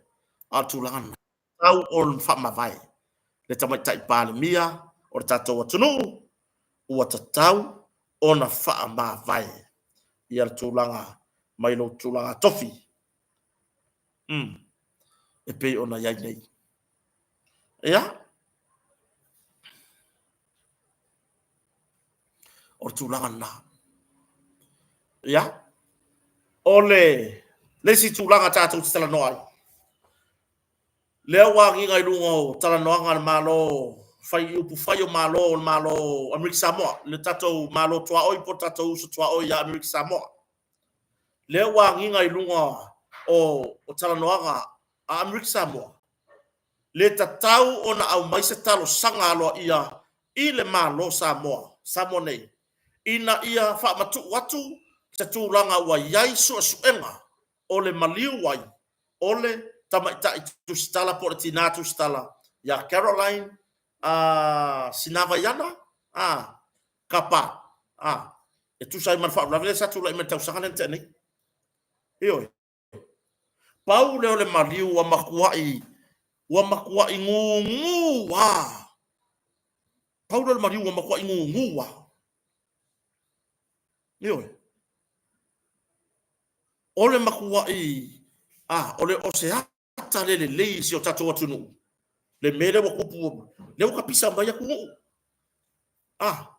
A o le tulaga lena. Tatau ona faamavae le Tamaitai Palemia o le tatou atunuu, ua tatau ona faamavae ia le tulaga mai lou tulaga tofi e pei ona i ai nei. Ia, o le tulaga lena. Ia, o le isi tulaga tatou te talanoa ai, lea ua agiga i luga o talanoaga a le Malo fai i upu fai o Malo o le Malo o Amerika Samoa, le tatou Malo tuaoi po o le tatou uso tuaoi ia Amerika Samoa. Lea ua agiga i luga o talanoaga a Amerika Samoa, le tatau ona aumai se talosaga aloaia i le Malo Samoa, Samoa nei, ina ia faamatuu atu se tulaga ua i ai suesuega o le maliu ai o le tamaitai tusitala po o le tinā tusitala ia Caroline Sinavaiana Kapa e tusa ai ma le faalavelave lea sa tulai mai i le tausaga lea na tea nei. Ioe. Pau lea o le maliu ua matuai, ua matuai gugu lava. Pau lea o le maliu ua matuai gugu lava. Ioe. O le matuai, o le, o se ata le lelei i si o tatou atunuu. Le mea lea ua tupu, lea ua tapisa mai atunuu. Ah,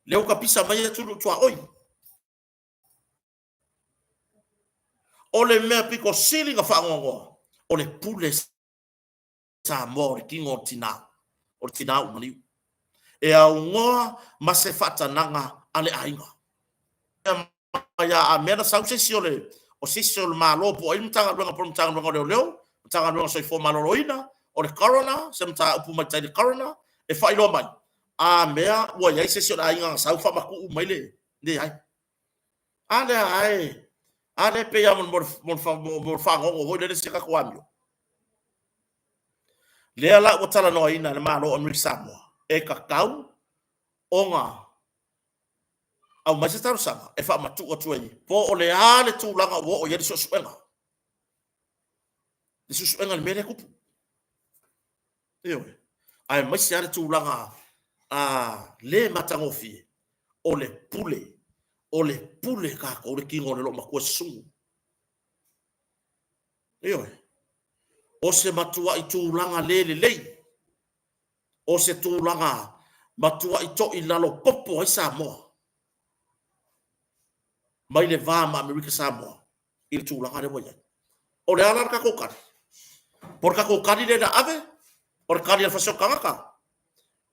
lea ua tapisa mai atunuu tuaoi. O le mea pito sili na faanoanoa, o le pule Samoa o le tino o le tinā, o le tinā ua maliu. E aunoa ma se faatanaga a le aiga. Mai a mea na sau se isi o le o se isi o le Malo po o ai le Matagaluega po o le Matagaluega o Leoleo, Matagaluega o Soifua Maloloina, o le Coroner, se mataupu mai tai le Coroner, e faailoa mai, a mea ua i ai se isi o le aiga na sau faamatuu mai le, leai. A lea ae, a lea e pei lava mo le fagogo foi lele si a tatou amio. Lea la ua talanoaina e le Malo o Amerika Samoa, e tatau ona aumai se talosaga e faamatuu atu ai po o le a le tulaga ua oo i ai le suesuega, le suesuega i le mea lea e tupu. Ioe. Aemaise lava le tulaga a le matagofie o le pule, o le pule tatou le tino o le loomatua susu. Ioe. O se matuai tulaga le lelei, o se tulaga matuai toilalo popo ai Samoa mai le va ma Amerika Samoa i le tulaga lea ua i ai. O le a la le tatou tali? Po o le tatou tali lea na ave, o le tali a le fasioti tagata?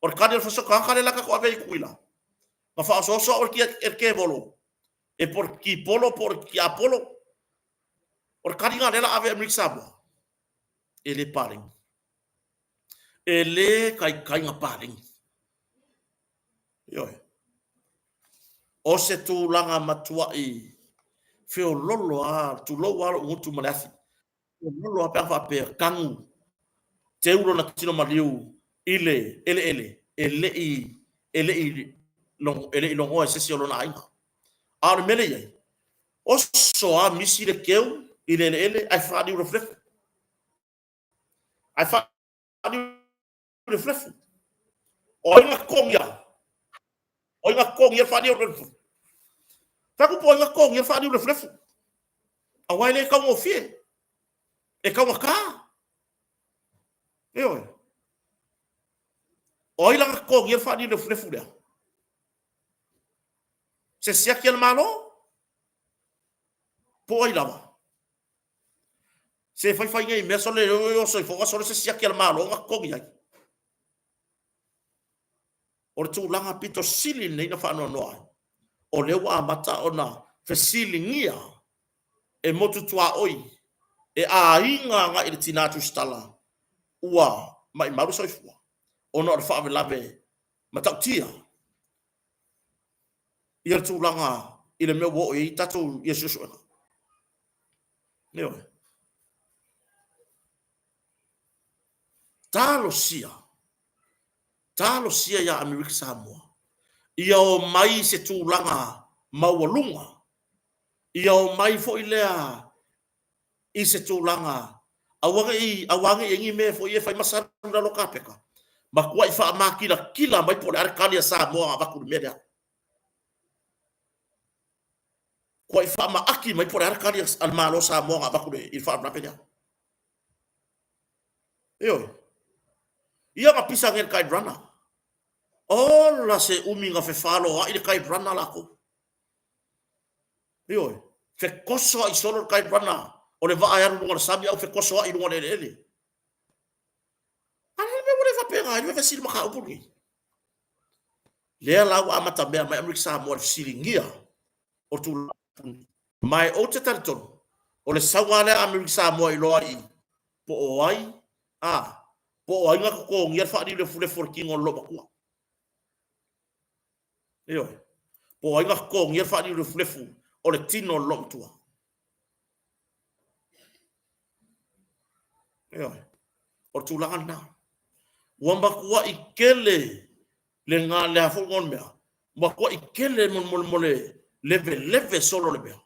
O le tali a le fasioti tagata lea la tatou ave ai i Tutuila? Na faaosooso au e le kevolo, e po o le kipolo po o le tiapolo. O le tali lena lea la ave e Amerika Samoa? E le paleni. E le taitai na paleni. Ioe. O se tulaga matuai feololo lava, tulou lava lou gutu ma le afi. Feololo lava pe a faapea tanu teu lona tino maliu i le eleele e le i e le i e le i logoa e se isi o lona aiga. A o le mea lea e i ai, oso lava misi le teu i le eleele ae faaliulefulefu. Ae faaliulefulefu. O ai na totogia? O ai na totogia le faaliulefulefu? Fai atu po o ai na totogia le faaliulefulefu. Aua e le taugofie. E taugata. Ioe. O ai la na totogia le faaliulefulefu lea? Se siaki a le Malo? Po o ai lava? Se fai fai nei mea sole oso i foga sole se siaki a le Malo na totogi ai. O le tulaga pito sili lenei na faanoanoa ai, o lea ua amata ona fesiligia e motu tuaoi e aiga agai i le tina tusitala ua maimau le soifua ona o le faalavelave matautia ia le tulaga i le mea ua oo i ai tatou ia suesuega. Ioe. Talosia, talosia ia Amerika Samoa, ia omai i se tulaga maualuga, ia omai foi lea i se tulaga aua ne i, aua ne i i ai ni mea foi e fai ma salu i lalo o kapeta, matuai faamakilatila mai po o le a le tali a Samoa na avatu i le mea lea. Tuai faamaaki mai po o le a le tali a le Malo o Samoa na avatu i le faalavelave lea. Ioe. Ia na pisa nei le Tide Runner. Ola se umi na fefaloai le Tide Runner latou. Ioe. Fetosoa'i solo le Tide Runner o le vaa e alu i luga o le sami a ua fetosoa'i i luga o le eleele. A o le a le mea ua le faapena ai le fesili mataupu lenei? Lea la ua amatamea mai Amerika Samoa i le fesiligia o tulaga ma e ou te talitonu o le sauga lea a Amerika Samoa e iloa ai po o ai a po o ai na totogia le faaliulefulefu o le tino o le loomatua. Ioe. Po o ai na totogia le faaliulefulefu o le tino o le loomatua. Ioe. O le tulaga lena. Ua matuai tele le ga le a foi le mea. Matuai tele mo mo mo le leveleve solo le mea.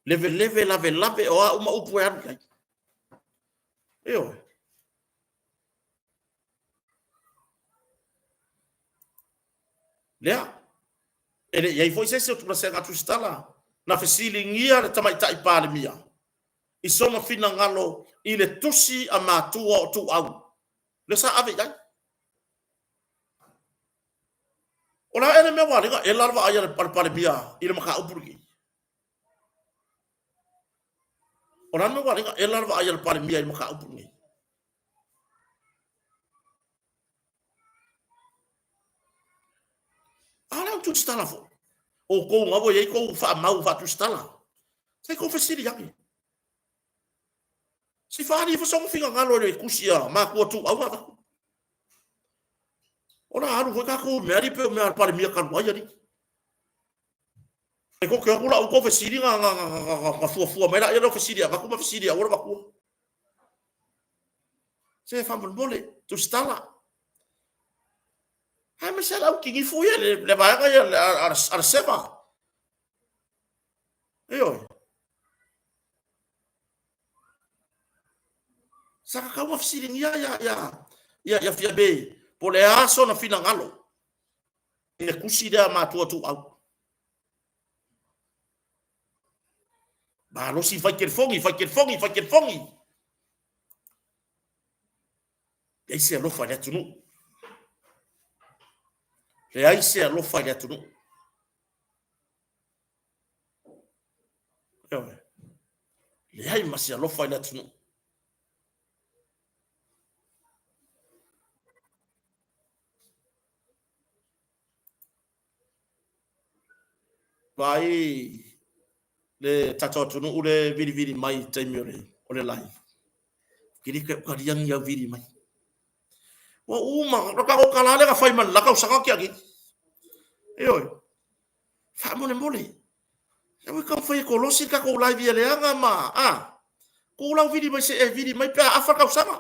Leveleve lavelave o a uma upu e alu i ai. Ioe. Lea, e le i ai foi se isi o Tulasega Tusitala na fesiligia le Tamaitai Palemia i sona finagalo i le tusi a matua o Tuuau. Lea sa ave i ai. O le a ea le mea ua ala ai ona ela le vaai a le Palemia i le mataupu lenei? O le a le mea ua ala ai ona ela le vaai a le Palemia i le mataupu lenei? A o le au tusitala foi. Outou na ua i ai tou faamau faatusitala. Se i tou fesili ane. Se i faaali ifo sona finagalo i le tusi a matua ituau na avatu. O le a alu foi tatou i mea alii pei o mea a le Palemia talu ai alii. E tou te o atu la outou fesili na fuafua mai laia lea o fesili e avatu ma fesili e aua le avatua. Se faamolemole, tusitala. Aemaise lava le au kinifu ia, le vaega ia a le seva. Ioe. Sa tatau ona fesiligia ia Fiame po o le a sona finagalo i le tusi lea a matua ituau. Malosi fai telefoni, fai telefoni, fai telefoni. Leai se alofa i le atunuu. Leai se alofa i le atunuu. Ioe. Leai ma se alofa i le atunuu. Vaai le tatou atunuu le vilivili mai i taimi o le live. Kili ke ukalia ni au vili mai. Ua uma, o tatou tala lea na fai ma le la tausaga tea nei. Ioe. Faamolemole. E ui taumafai e kolosi le tatou live ia leaga ma, a, tuu lau vili mai se i e vili mai pe a afa le tausaga.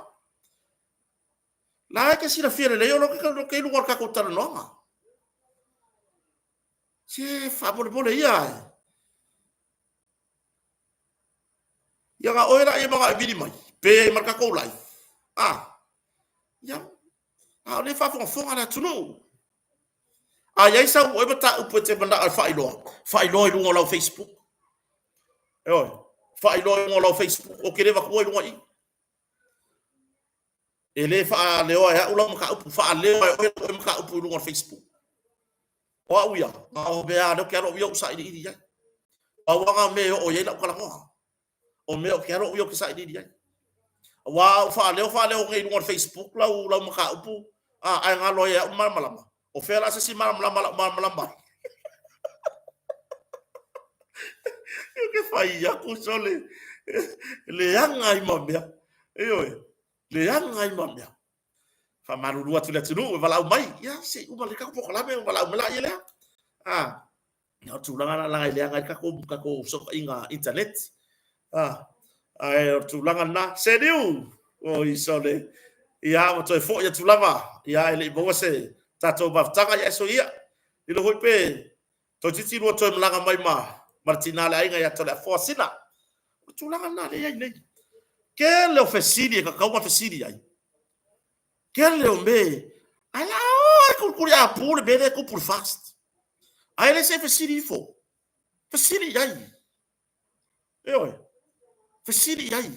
La e te silafia lelei o lo ke i luga o le tatou talanoaga. Se faamolemole ia e. Ia na oe la ia manao e vili mai, pe ai ma le tatou live. A, ia, a o lea e faafogafoga le atunuu. A i ai sau oe mataupu e te manao e faailoa, faailoa i luga o lau Facebook. Ioe, faailoa i luga o lau Facebook, ou te le avatua i luga i i. E le faaleoa e au lau mataupu, faaleoa e oe lau mataupu i luga o le Facebook. O au ia, na o mea lea ou te alo au ia ou sailiili i ai. Pau lava na o mea e oo i ai lau talanoa. O mea ou te alo au ia ou te sailiili i ai. Aua a ou faaleo faaleo nei i luga o le Facebook lau, lau mataupu, a, ae galo ai e au malamalama. O fea la se isi malamalama lau malamalama ai? Ou te fai atu sole, leaga ai ma mea. Ioe, leaga ai ma mea. Faamalulu atu i le atunuu e valaau mai, ia se i uma le tatou polokalame ona valaau mai laia lea. A, o tulaga la leaga e leaga ai le tatou, tatou fesootaiga internet. A, ae o le tulaga lena. Seliu! Oi sole. Ia, ua toe foi atu lava. Ia, e le i maua se tatou mafutaga, ia e soia. Lilo foi pe toeitiiti lua toe malaga mai ma, ma le tina o le aiga ia Toleafoa Sina. O le tulaga lena lea e i ai nei. Tele o fesili e tatau ona fesili ai. Tele o mea, ae la o e kulikuli apu le mea lea e tupu i le FAST. Ae le se i fesili ifo. Fesili i ai. Ioe. Fesili i ai.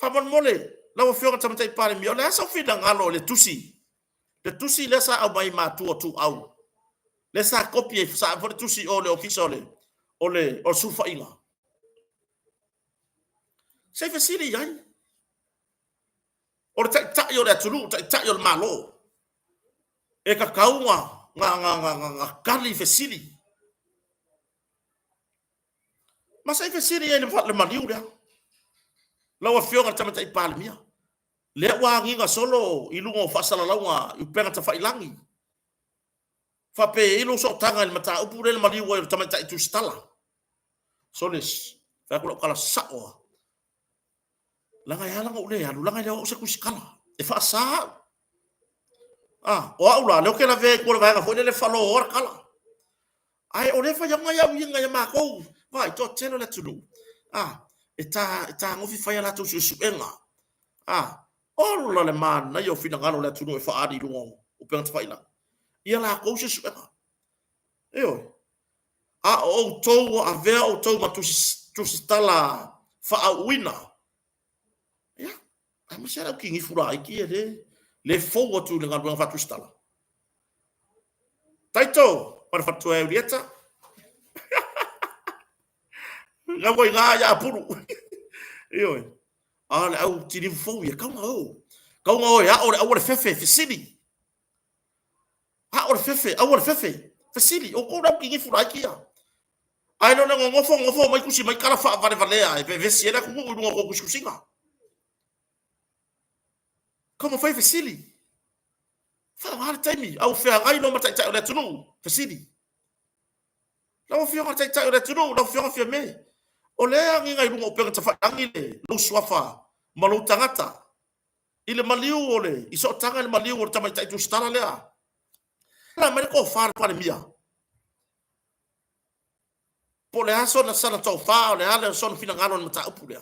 Faamolemole, lau Afioga i le Tamaitai Palemia, o le a sau finagalo i le tusi, le tusi lea sa aumai i matua ituau, lea sa kopi ai, sa ave foi le tusi i o i le Ofisa o le, o le, o le Sulufaiga. Se i fesili i ai. O le taitai o le atunuu, taitai o le Malo, e tatau na, na, na, na, na, na tali fesili. Ma se i fesili i ai le maliu lea. Lau Afioga i le Tamaitai Palemia, lea ua agiga solo i luga o faasalalauga i upega tafailagi, faapea e i ai lou sootaga i le mataupu lea na maliu ai o le Tamaitai Tusitala. Sole, fai atu lau tala sao lava. Leaga e ala ona ou le alu, leaga e le o au se tusitala, e faasa au. Ah, o au la, lea ou te lavea i tua o le vaega foi lele e faaloa le tala. Ae o lea e fai atu ai au ia matou, vaai, toatele o le atunuu, ah, e ta, e tagofi fai a latou suesuega. Ah, ola le manaia o finagalo o le atunuu e faaali i luga o upega tafailagi ia latou suesuega. Ioe. A o outou ua avea outou ma tusitala faaauuina. Ia, Aemaise lava le au kinifu laiti ia le le fou atu i le galuega faatusitala. Taito, ma le faletua ia Ulieta. Gau ai gā ia Apulu. Ioe. A o le au tinifu fou ia, kau nga o. Kau nga o e ao le aua le fefe, fesili. Ao le fefe, aua le fefe. Fesili, o kou le au kinifu laiti ia. Ae le o le nonofo nonofo mai tusi mai tala faavalevalea e vevesi ai le atunuu i luga o tou tusitusiga. Taumafai e fesili. Faaaoga le taimi, a ua feagai loa ma taitai o le atunuu, fesili. Lau Afioga i le Taitai o le atunuu, lau Afioga Fiame, o lea e agiga i luga o upega tafailagi le lou suafa ma lou tagata i le maliu o le, i sootaga i le maliu o le tamaitai tusitala lea. La mai le tofa a le Palemia. Po o le a sona sana tofa, o le a le sona finagalo i le mataupu lea.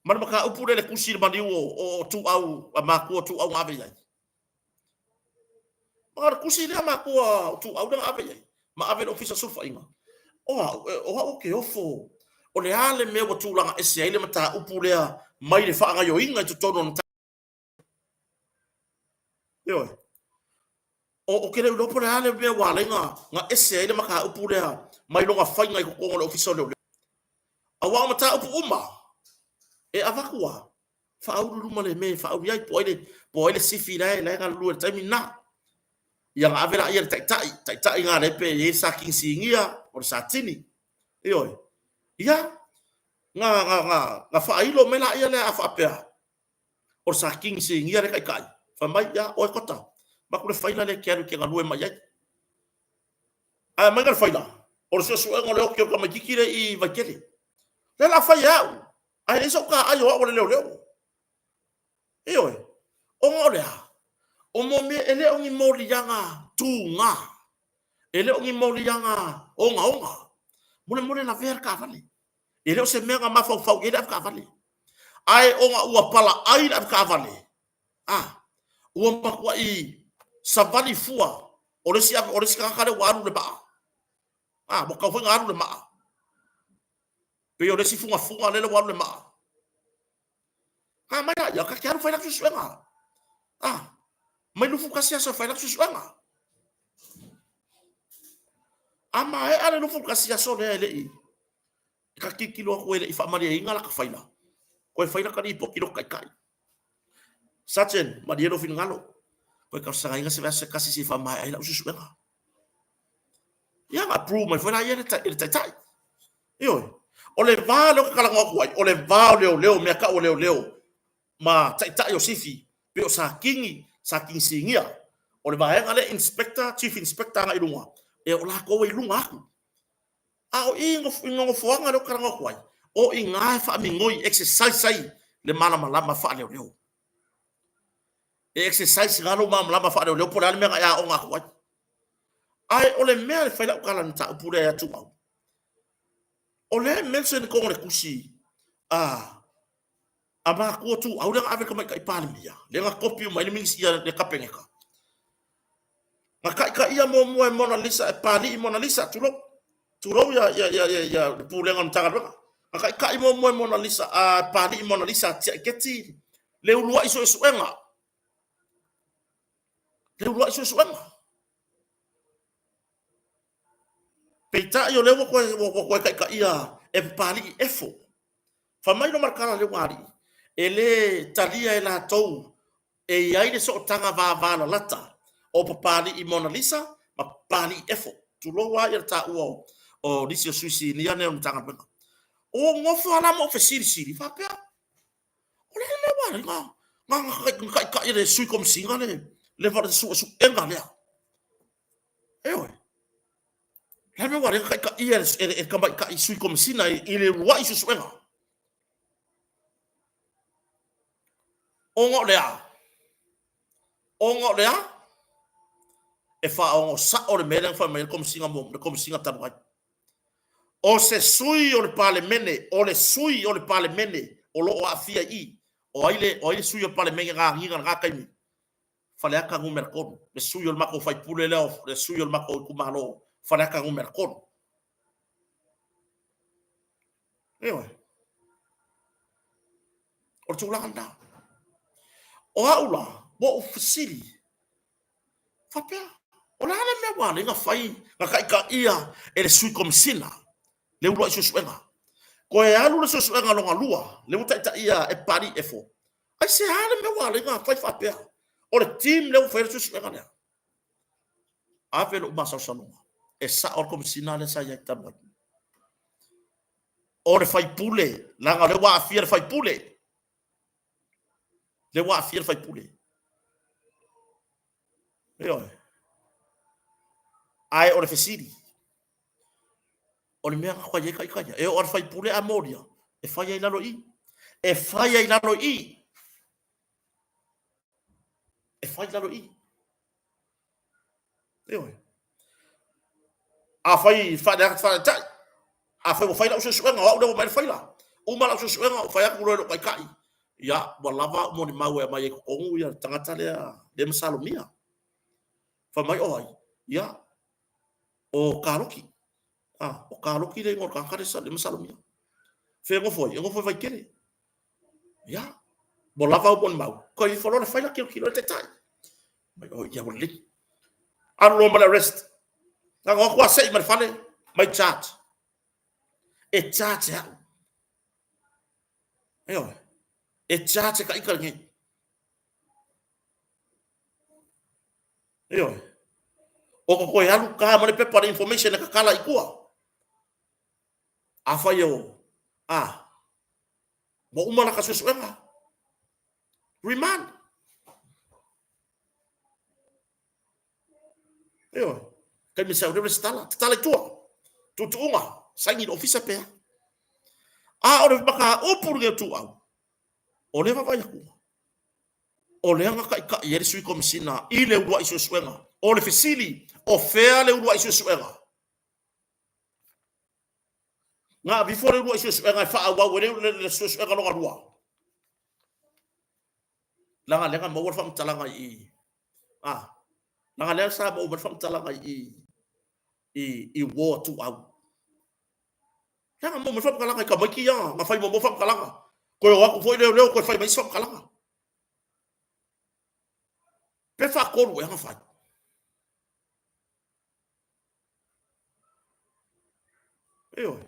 Ma le mataupu lea i le tusi i le maliu o Tuuau, a matua o Tuuau na ave i ai. Ma o le tusi lea a matua o Tuuau lea na ave i ai, ma ave i le Ofisa o Sulufaiga. O au, o au ou te ofo, o le a le mea ua tulaga ese ai le mataupu lea mai le faagaoioiga i totonu o le Ioe. Ou te le iloa po o le a le mea ua ala ai ona ese ai le mataupu lea mai lona faiga i totonu o le Ofisa o Leoleo. Aua o mataupu uma e avatu lava, faaulu i luma le mea e faaulu i ai, po o ai le sifi la e galulue i le taimi lena. Ia ona ave lea i le taitai, taitai lena lea pe i ai le Satini Sinia o le Satini. Ioe. Ia, na faailo mai lea lea a faapea, o le Satini Sinia le taitai, fai mai, ia, oe Kota, avatu le faila lea e te alu e te galue mai ai. Ae aumai le faila, o le suesuega o le oki o le tamaitiiti lea i Vaitele. O lea o le a fai e au, ae leai sou taai o au o le leoleo. Ioe, ona o le a? O mo mea e le o ni moliaga tuga, e le o ni moliaga ogaoga. Molemole lavea le taavale. E le o se mea na mafaufau i ai le avetaavale. Ae ona ua palaai le avetaavale, a, ua matuai savali fua o le isi, o le isi tagata lea ua alu i le maa. A, ua tatau foi ona alu le maa. Pei o le isi fugafuga lea ua alu le maa. A mai la ia, ta te alu fai lata suesuega. A, mai 21 aso e fai lata suesuega. A maea le 21 aso lea e le i, ta tilotilo atu e le i faamalieina lata faila, toe fai lata lipoti i lota taitai. Sergeant, malie lou finagalo, toe talosagaina se vaiaso se tasi se i faamaea ai lau suesuega. Ia, na approve mai foi la ia e le taitai. Ioe. O le va lea ou te talanoa atu ai, o le va o leoleo, mea tau o leoleo ma taitai o sifi, pei o Satini, Satini Sinia. O le vaega lea Inspector, Chief Inspector agai i luga, e o latou e i luga atu. A o i i nofoaga lea ou te talanoa atu ai, o i ina e faamigoi, exercise ai le malamalama faaleoleo. E exercise ina lou malamalama faaleoleo po o le a le mea na e aoga atu ai. Ae o le mea e fai lau tala i le mataupu lea ia Tuuau, o lea e mention i totonu o le tusi a a matua Tuuau lea na ave i le Tamaitai Palemia, lea na kopi uma ai le Minisia le Kapeneta. Na taitaia muamua e Mona Lisa, e Papalii Mona Lisa, tulou, tulou ia, ia, ia, ia, ia le pulega o le Matagaluega. Na taitai muamua e Mona Lisa, a Papalii Mona Lisa Tiaiketi le uluai suesuega. Le uluai suesuega. Peitai o lea ua toe, ua, ua toe taitaia e Papalii Efo. Fai mai lo Malakala le ulualii, e le talia e latou e i ai le sootaga vavalalata o Papalii Mona Lisa ma Papalii Efo. Tulou lava ia le taua o, o nisi o sui sinia nei o le Matagaluega. O nofo lava la ma ou fesilisili faapea, o le a le mea ua ala ai na, na, na taitai e le sui komesina le, le, le suesuega lea. Ioe. Le a le mea ua ala ai na taitaia e le tamaitai sui komesina i le uluai suesuega. Ona o le a? Ona o le a? E faaaoga sao le mea lea na fai mai ai le Komesina le Komesina talu ai. O se sui o le Palemene, o le sui o le Palemene o lo o aafia i i. O ai le, o ai le sui o le Palemene na agiga i lena taimi? Faleata Nu.3, le sui o le matou faipule lea, le sui o le matou itumalo, Faleata Nu.3. Ioe. O le tulaga lena. O au la, ua ou fesili, faapea, o le a le mea ua ala ai ona fai, na taitaia e le sui komisina le uluai suesuega. Toe alu le suesuega lona lua, lea ua taitaia e Papalii Efo. Aisea le mea ua ala ai ona fai faapea? O le team lea ua faia le suesuega lea. Ave lou masalosaloga, e sao le komisina lea sa i ai talu ai. O le faipule, leaga o lea ua aafia le faipule. Lea ua aafia le faipule. Ioe. Ae o le fesili, o le mea na fai ai ita ia, e oo lava i le faipule a molia, e fai ai i lalo i i. E fai ai i lalo i i. E fai i lalo i i. Ioe. Afai faataitai, afai ua fai lau suesuega, o au lea ua aumai le faila, uma lau suesuega ou fai atu loa i lou taitai, ia, ua lava au molimau e aumai ai i totonu le tagata lea e masalomia. Fai mai o ai? Ia, o Kaloki. Ah, o Kaloki le igoa o le tagata lea e masalomia. Fea e nofo ai? E nofo i Vaitele. Ia, ua lava au molimau, toe ifo loa le faila tilotilo i le taitai. Mai, oh, ia ua lelei. Alu loa ma le arrest. Na o atu a sei ma le fale, mai charge. E charge e au. Ioe. E charge e ka ika lenei. Ioe. O ka koe alu ka ma le pepa le information e kakala i tua. Afai o, a, ua uma laka suesuega. Remand. Ioe. Taimi sa ule resitala, tatala i tua. Tuutuuga, saini i le ofisa pea. A o le mataupu lenei o Ituau, o lea vaavaai atu, o lea na taitai ai le sui komisina i le uluai suesuega. O le fesili, o fea le uluai suesuega? Na ave ifo le uluai suesuega e faaauau ai le suesuega lona lua. Leaga lea na maua le faamatalaga i i. Ah, leaga lea sa maua mai le faamatalaga i i i uo a Tuau. Leaga maua mai le faamatalaga i tamaiti ia na fai muamua faamatalaga. Toe o atu foi leoleo toe fai mai isi faamatalaga. Pe faatolu ea na fai. Ioe.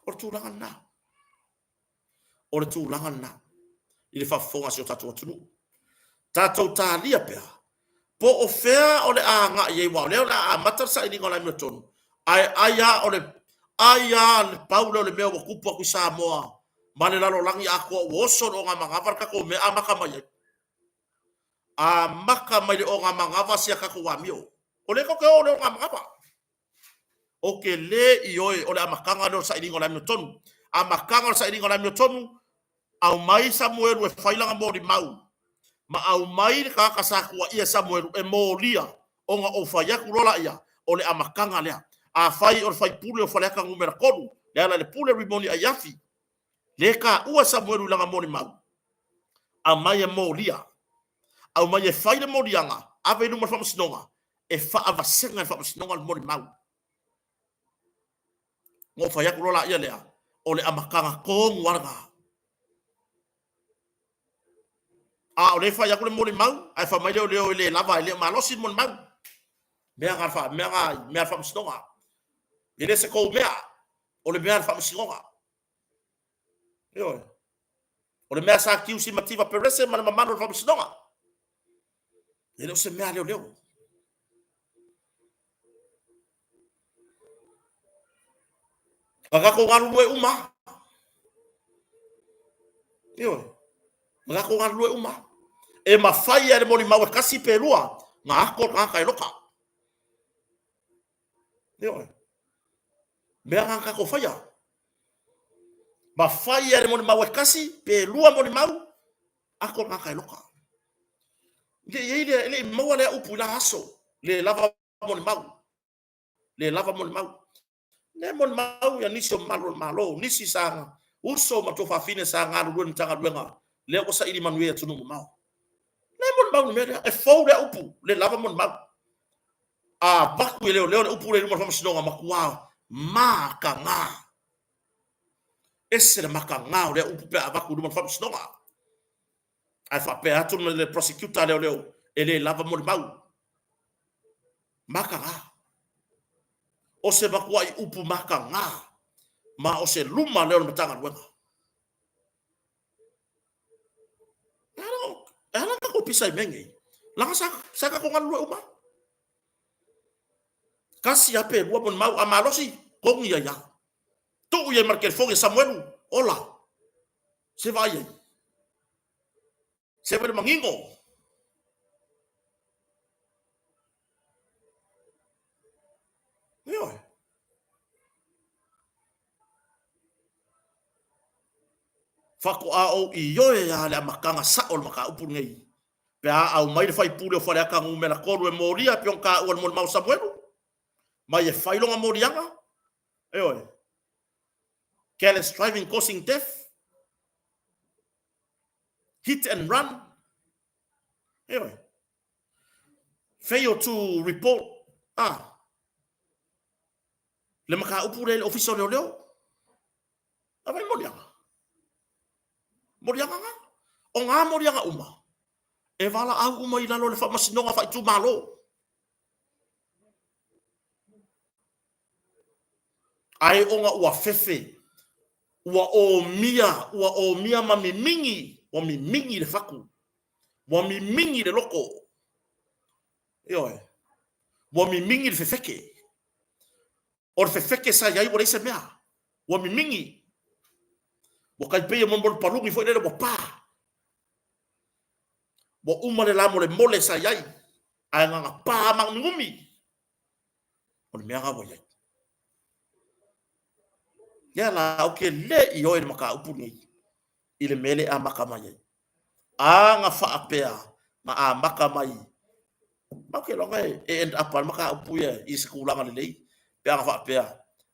O le tulaga lena. O le tulaga lena i le faafofoga a si o tatou atunuu. Tatou talia pea, po o fea o le a agai ai, aua o lea o le a amata le sailiga o le amiotonu, ae ai lava o le, ai lava le pau lea o le mea ua tupu atu i Samoa ma le lalolagi atoa ua oso le ogamanava le tatou mea amata mai ai. Amata mai le ogamanava si a tatou amio. O lea tatou te o i le ogamanava. Ou te le ioe o le amataga lea o le sailiga o le amiotonu. Amataga o le sailiga o le amiotonu, aumai Samuelu e fai lana molimau, ma aumai le tagata sa tuuaia e Samuelu e molia, ona ou fai atu loa laia, o le amataga lea. Afai o le faipule o Faleata numera 3, Lealailepule Rimoni Aiafi, lea e taua e Samuelu i lana molimau, aumai e molia, aumai e fai le moliaga, ave i luma o le faamasinoga, e faavasega e le faamasinoga le molimau. Ona ou fai atu loa laia lea, o le amataga tonu lava lena. A o lea e fai atu le molimau, ae fai mai leoleo e le lava, e le o malosi le molimau. Mea na, mea na, mea a le faamasinoga. E le se tou mea, o le mea a le faamasinoga. Ioe. O le mea sa kiusi mativa Perese ma le mamalu o le faamasinoga. E le o se mea a leoleo. Na tatou galulue uma. Ioe. Na tatou galulue uma. E mafai e le molimau e tasi pe lua na ato le tagata e loka. Ioe. Mea na tatou faia. Mafai e le molimau e tasi pe lua molimau ato le tagata e loka. Le i ai lea, e le i maua lea upu i la aso, le lava molimau, le lava molimau. Le molimau ia nisi o mamalu o le Malo, nisi sa uso ma tuafafine sa galulue i le Matagaluega, lea ua saili manuia i atunuu mamao. Le molimau le mea lea, e fou lea upu, le lava molimau. A avatu e leoleo le upu lea i luma o le faamasinoga, matua mataga. Ese le makaga o lea upu pe a avatu i luma o le faamasinoga. Ae faapea atu le prosecutor a leoleo, e le lava molimau. Makaga. O se matuai upu makaga ma o se luma lea o le Matagaluega. E ala ona tatou pisa i mea nei, leaga sa tatou galulue uma. Tasi lava pe lua molimau, a malosi, togi ai lava. Tuu i ai ma le telefoni a Samuelu, ola, se vaai ai. Se vaai le manino. Ioe. Faatoa ou ioe lava le amataga sao o le mataupu lenei pe a aumai le faipule o Faleata numera 3 e molia e pei ona taua e le molimau a Samuelu mai e fai lona moliaga, ioe, careless driving causing death, hit and run, ioe, fail to report, ah, le mataupu lea i le Ofisa o Leoleo. A vai moliaga? Moliaga na? O ngā moliaga uma, e valaau uma i lalo o le faamasinoga faaitumalo. Ae ona ua fefe, ua omia, ua omia ma mimigi, ua mimigi le fatu, ua mimigi le loto, ioe, ua mimigi le fefeke. O le fefeke sa i ai ua leai se mea, ua mimigi. Ua tai pei e molimoli paluni foi lele ua pa. Ua uma le lamolemole sa i ai, ae na ona pa maanuminumi. O le mea lena ua i ai. Lea la ou te le ioe i le mataupu lenei i le mea lea e amata mai ai. A na faapea na amata mai, ma ou te iloa e end up lava le mataupu ia i se tulaga lelei pe a na faapea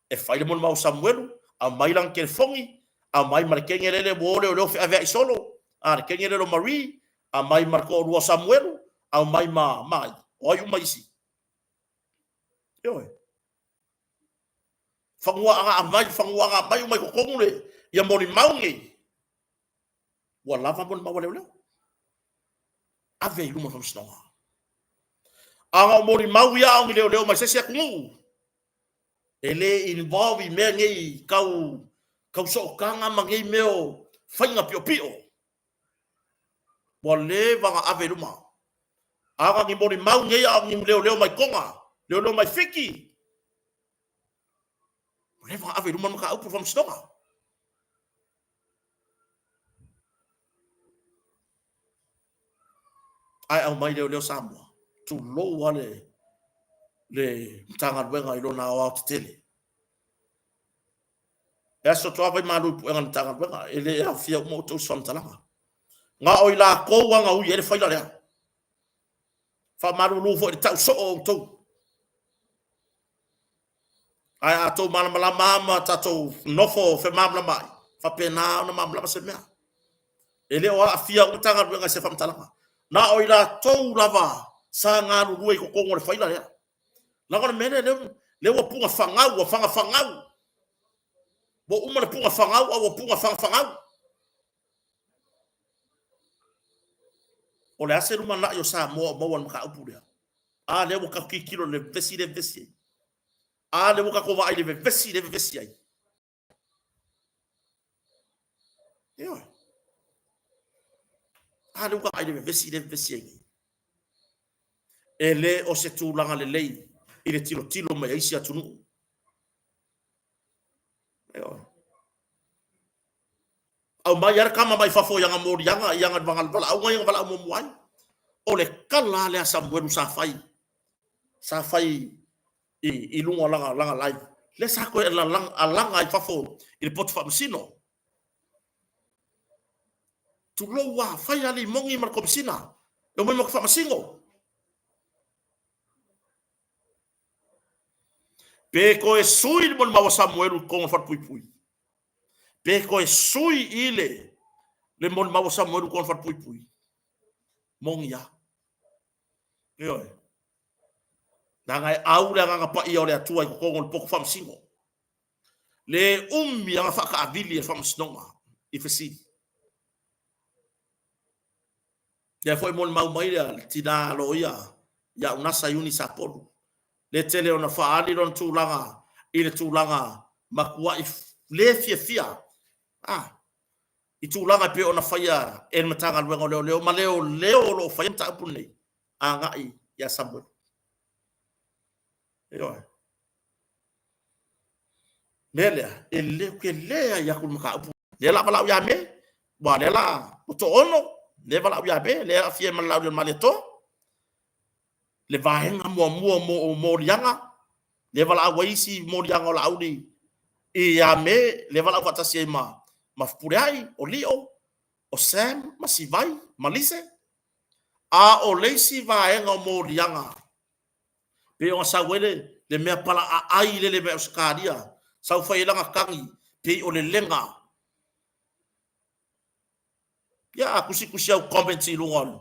e fai le molimau a Samuelu, aumai lana telefoni, aumai ma le teine lele ua o leoleo feaveai solo, a le teine lele o Marie, aumai ma le toalua o Samuelu, aumai ma, ma ai, o ai uma isi. Ioe. Fanua aga aumai, fanua aga aumai uma i totonu le, ia molimau nei. Ua lava molimau a leoleo. Ave i luma o le faamasinoga. A na o molimau ia a o ni leoleo mai se isi atunuu, e le involve i mea nei tau, tau sootaga ma nei mea o faiga piopio. Ua leva ona ave i luma. A na ni molimau nei a o ni leoleo mai Toga, leoleo mai Fiti, ua leva ona ave i luma le mataupu i le faamasinoga. Ae aumai leoleo Samoa, tulou lava le, le Matagaluega i lona aoaotetele. E aso atu lava vaimalu i puega a le Matagaluega, e le aofia uma outou i se faamatalaga. Na o i latou lava na ui ai le faila lea. Faamalulu foi i le tau soo o outou. Ae a outou malamalama lava ma tatou nofo femalamalamaai, faapena ona malamalama se mea. E le o aafia uma Matagaluega i se faamatalaga. Na o i latou lava sa galulue i totonu o le faila lea. Leaga o le mea lea, lea ua puna fagau, ua fagafagau. Ua uma le puna fagau a ua puna fagafagau. O le a se lumanai o Samoa o maua i le mataupu lea? A lea ua tatou tilotilo i le vevesi lea e vevesi ai. A lea ua tatou vaai i le vevesi lea e vevesi ai. Ioe. A lea ua vaai i le vevesi lea e vevesi ai nei. E le o se tulaga lelei i le tilotilo mai a isi atunuu. Ioe. Aumai lava le tama mai fafo i ana moliaga, i ana valaauga ia na valaau muamua ai. O le tala lava lea a Samuelu sa fai, sa fai i luga o lana, lana live, lea sa toe alaga i fafo i le potu faamasino. Tulou lava, fai lava limoni ma le komesina, e omai ma te faamasino. Pe toe sui le molimau a Samuelu i totonu o le falepuipui. Pe toe sui i le le molimau a Samuelu i totonu o le falepuipui. Moni lava. Ioe. Leaga e au le agaga paia o le Atua i totonu o le potu faamasino. Le umi aga faakaavili e le Faamasinoga i fesili. Lea foi molimau mai le tina loia ia Unasa Iuni Sapolu, le tele ona faaali lona tulaga i le tulaga matuai le fiafia a i tulaga e pei ona faia e le Matagaluega o Leoleo ma leoleo o lo o faia mataupu nei agai ia Samuelu. Ioe. Mea lea, e le, ou te leai atu i le mataupu. Lea la valaau ia Me, ua lea la ua toaono, lea valaau ia Me, lea aafia ai ma le Laaulialemalietoa. Le vaega muamua mo moliaga, lea valaau ai isi moliaga o Laauli ia Me, lea valaau faatasi ai ma Fepuleai, o Lio, o Sam ma Sivai ma Lise. A o le isi vaega o moliaga pei ona sau ai le mea palaaai lele mai Ausetalia, sau fai ai lana tagi, pei o le lega. Ia a tusitusi au comments i luga o le...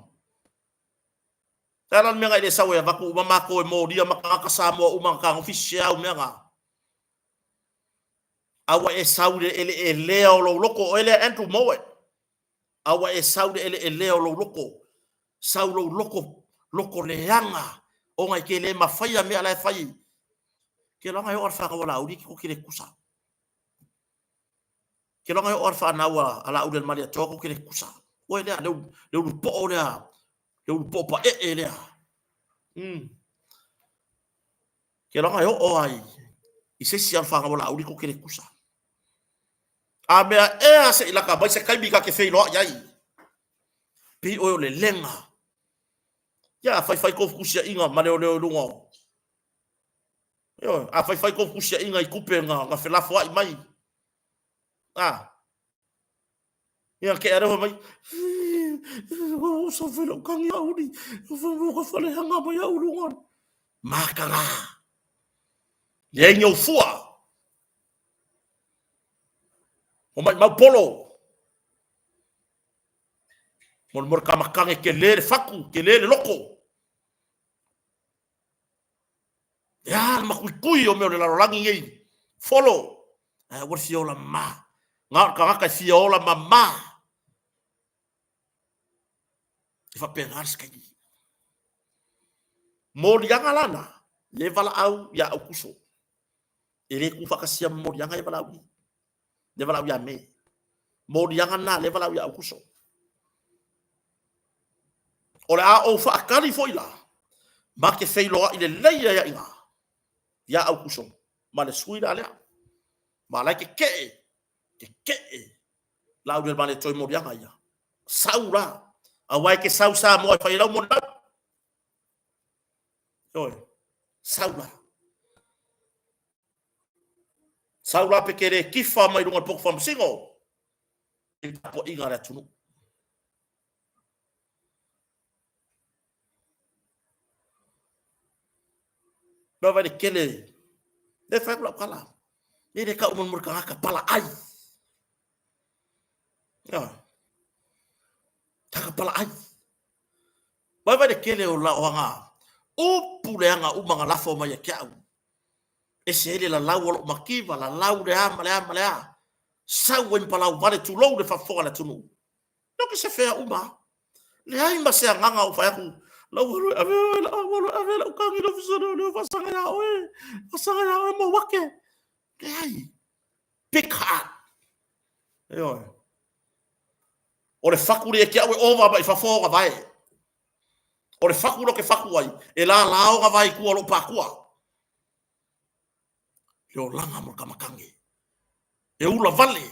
Le a la le mea na e le sau ai e avatu uma matou e molia ma tagata Samoa uma na fetagofi share au mea na? A ua e sau i le eleelea o lou loto, oe lea Andrew Mowat, a ua e sau i le eleelea o lou loto, sau lou loto, loto leaga, ona e te le mafaia mea la e fai. Ke loaga e oo lava i le fanau a Laauli e te le tutusa. Ke loaga e oo lava i le fanau a Laauli a le Malietoa tou te le tutusa. Oe lea, le ulupoo lea, le ulupoo paee lea. Ke loaga e oo lava i se isi o le fanau a Laauli tou te le tutusa. A mea ea se i lata mai se taimi ta te feiloai ai. Pei oe o le lega. Ia, a faifai tou fetusiaiga ma leoleo i luga o... Ioe, a faifai tou fetusiaiga i tupe na felafoai mai. A. Ia, te ea mai, ua sau foi lau tagi Laauli, ua faaleaga mai au i luga. Mataga. Leai ni ou fua. Ua maimau polo. Molemole kamakage tele le fatu, tele le loto. E a le matuitui o mea o le lalolagi nei, folo, ae aua le fia ola mama. Na o le tagata e fia ola mama. E faapena le sikaini. Moliaga la na, le valaau ia Aukuso. E le tuufaatasia ma moliaga ia valaau i. Le valaau ia Me. Moliaga na le valaau ia Aukuso. O le a ou faatali foi la, ma te feiloai lelei ai i ina, ia Aukuso, ma le sui la lea. Ma la e tetee, tetee Laaulialemalietoa i moliaga ia. Sau la, aua e te sau Samoa e fai ai lau molimau. Ioe, sau la. Sau la pe te le kifa mai luga o le poto faamasino i le tapuaiga a le atunuu. Lava le tele, le fai atu lau tala, e le tau mo le tagata palaai. Ioe. Tagata palaai. Vaivai le tele o lau aga upu leaga uma na lafo mai ia te au. Ese ai le lalau o lou mativa, lalau le a ma le a ma le a. Sau ai ma palau vale tulou le faafofoga a le atunuu. No ke se fea uma. Leai ma se agaga o fai atu, lau alu e ave oe, lau alu e ave lau tagi i le ofisa o leoleo, faasaga ia oe, faasaga ia oe Mauake. Leai. Big heart. Ioe. O le fatu le te au e ova mai fafo o vae. O le fatu lo ke fatu ai, e la la o vae i tua o lou pakua. Le olaga mo le kamakange. E ula vale.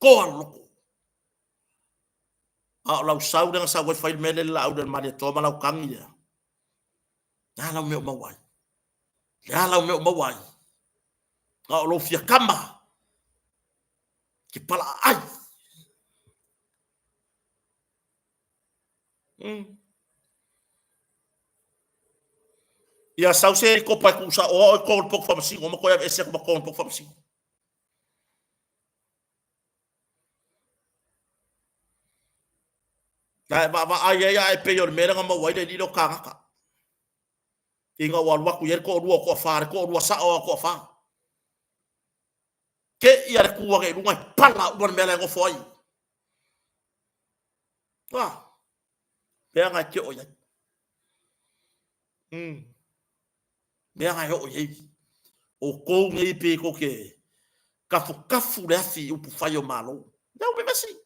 Toa le loko. A o lau sau lea na sau ai fai le mea lea le laau le Malietoa ma lau tagi lea. Le a lau mea o maua ai? Le a lau mea o maua ai? A o lou fia kama ke pala ai. Ia sau se kopa e tuusa'oa oe i totonu o le poto faamasino ma toe aveese atu ma totonu o le poto faamasino. Na e vaavaai ai a e pei o le mea lea na maua ai le alii lea o Kanaka. Ina ua alu atu i ai le toalua o toafa, le toalua sao lava o toafa. Te i a le tu ane i luga e pala uma le mea la e nofo ai. A, mea na e te oo i ai. Mea na e oo i ai. O tou nei pe tou te kafukafu le afi i upufai o Malo. Lea ua vevesi.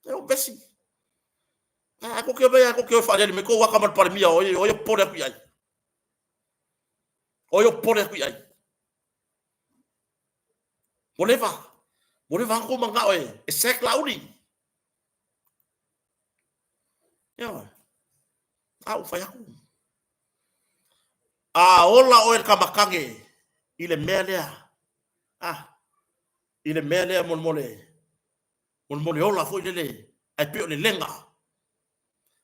Lea ua vevesi. A tou te omai lava tou te o e faaaliali mai tou ata ma le Palemia o ai o popole atu i ai. O ai o popole atu i ai. Ua leva, ua leva lava ona tou manao e sack Laauli. Ioe. A ua fai atu. A ola oe le kamakage i le mea lea, ah, i le mea lea molemole, molemole ola foi lele, ae pei o le lega.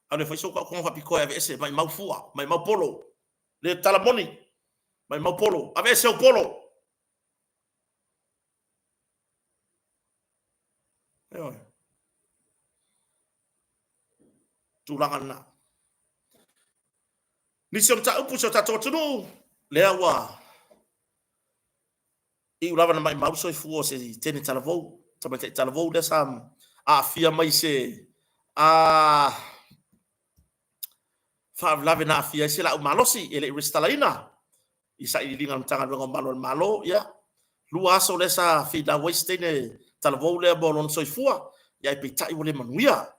Alu e fai sou taotoga faapitoa e aveese, maimau fua, maimau polo. Le tala moni, maimau polo, aveese ou polo. Ioe. Tulaga lena. Nisi o mataupu i si o tatou atunuu, lea ua iu lava na maimau le soifua o se teine talavou, tamaitai talavou lea sa aafia mai i se a faalavelave na aafia ai se laau malosi e le i resitalaina i sailiiliga a le Matagaluega o Malu a le Malo. Ia, 2 aso lea sa finau ai se teine talavou lea mo lona soifua, ia ae peitai ua le manuia.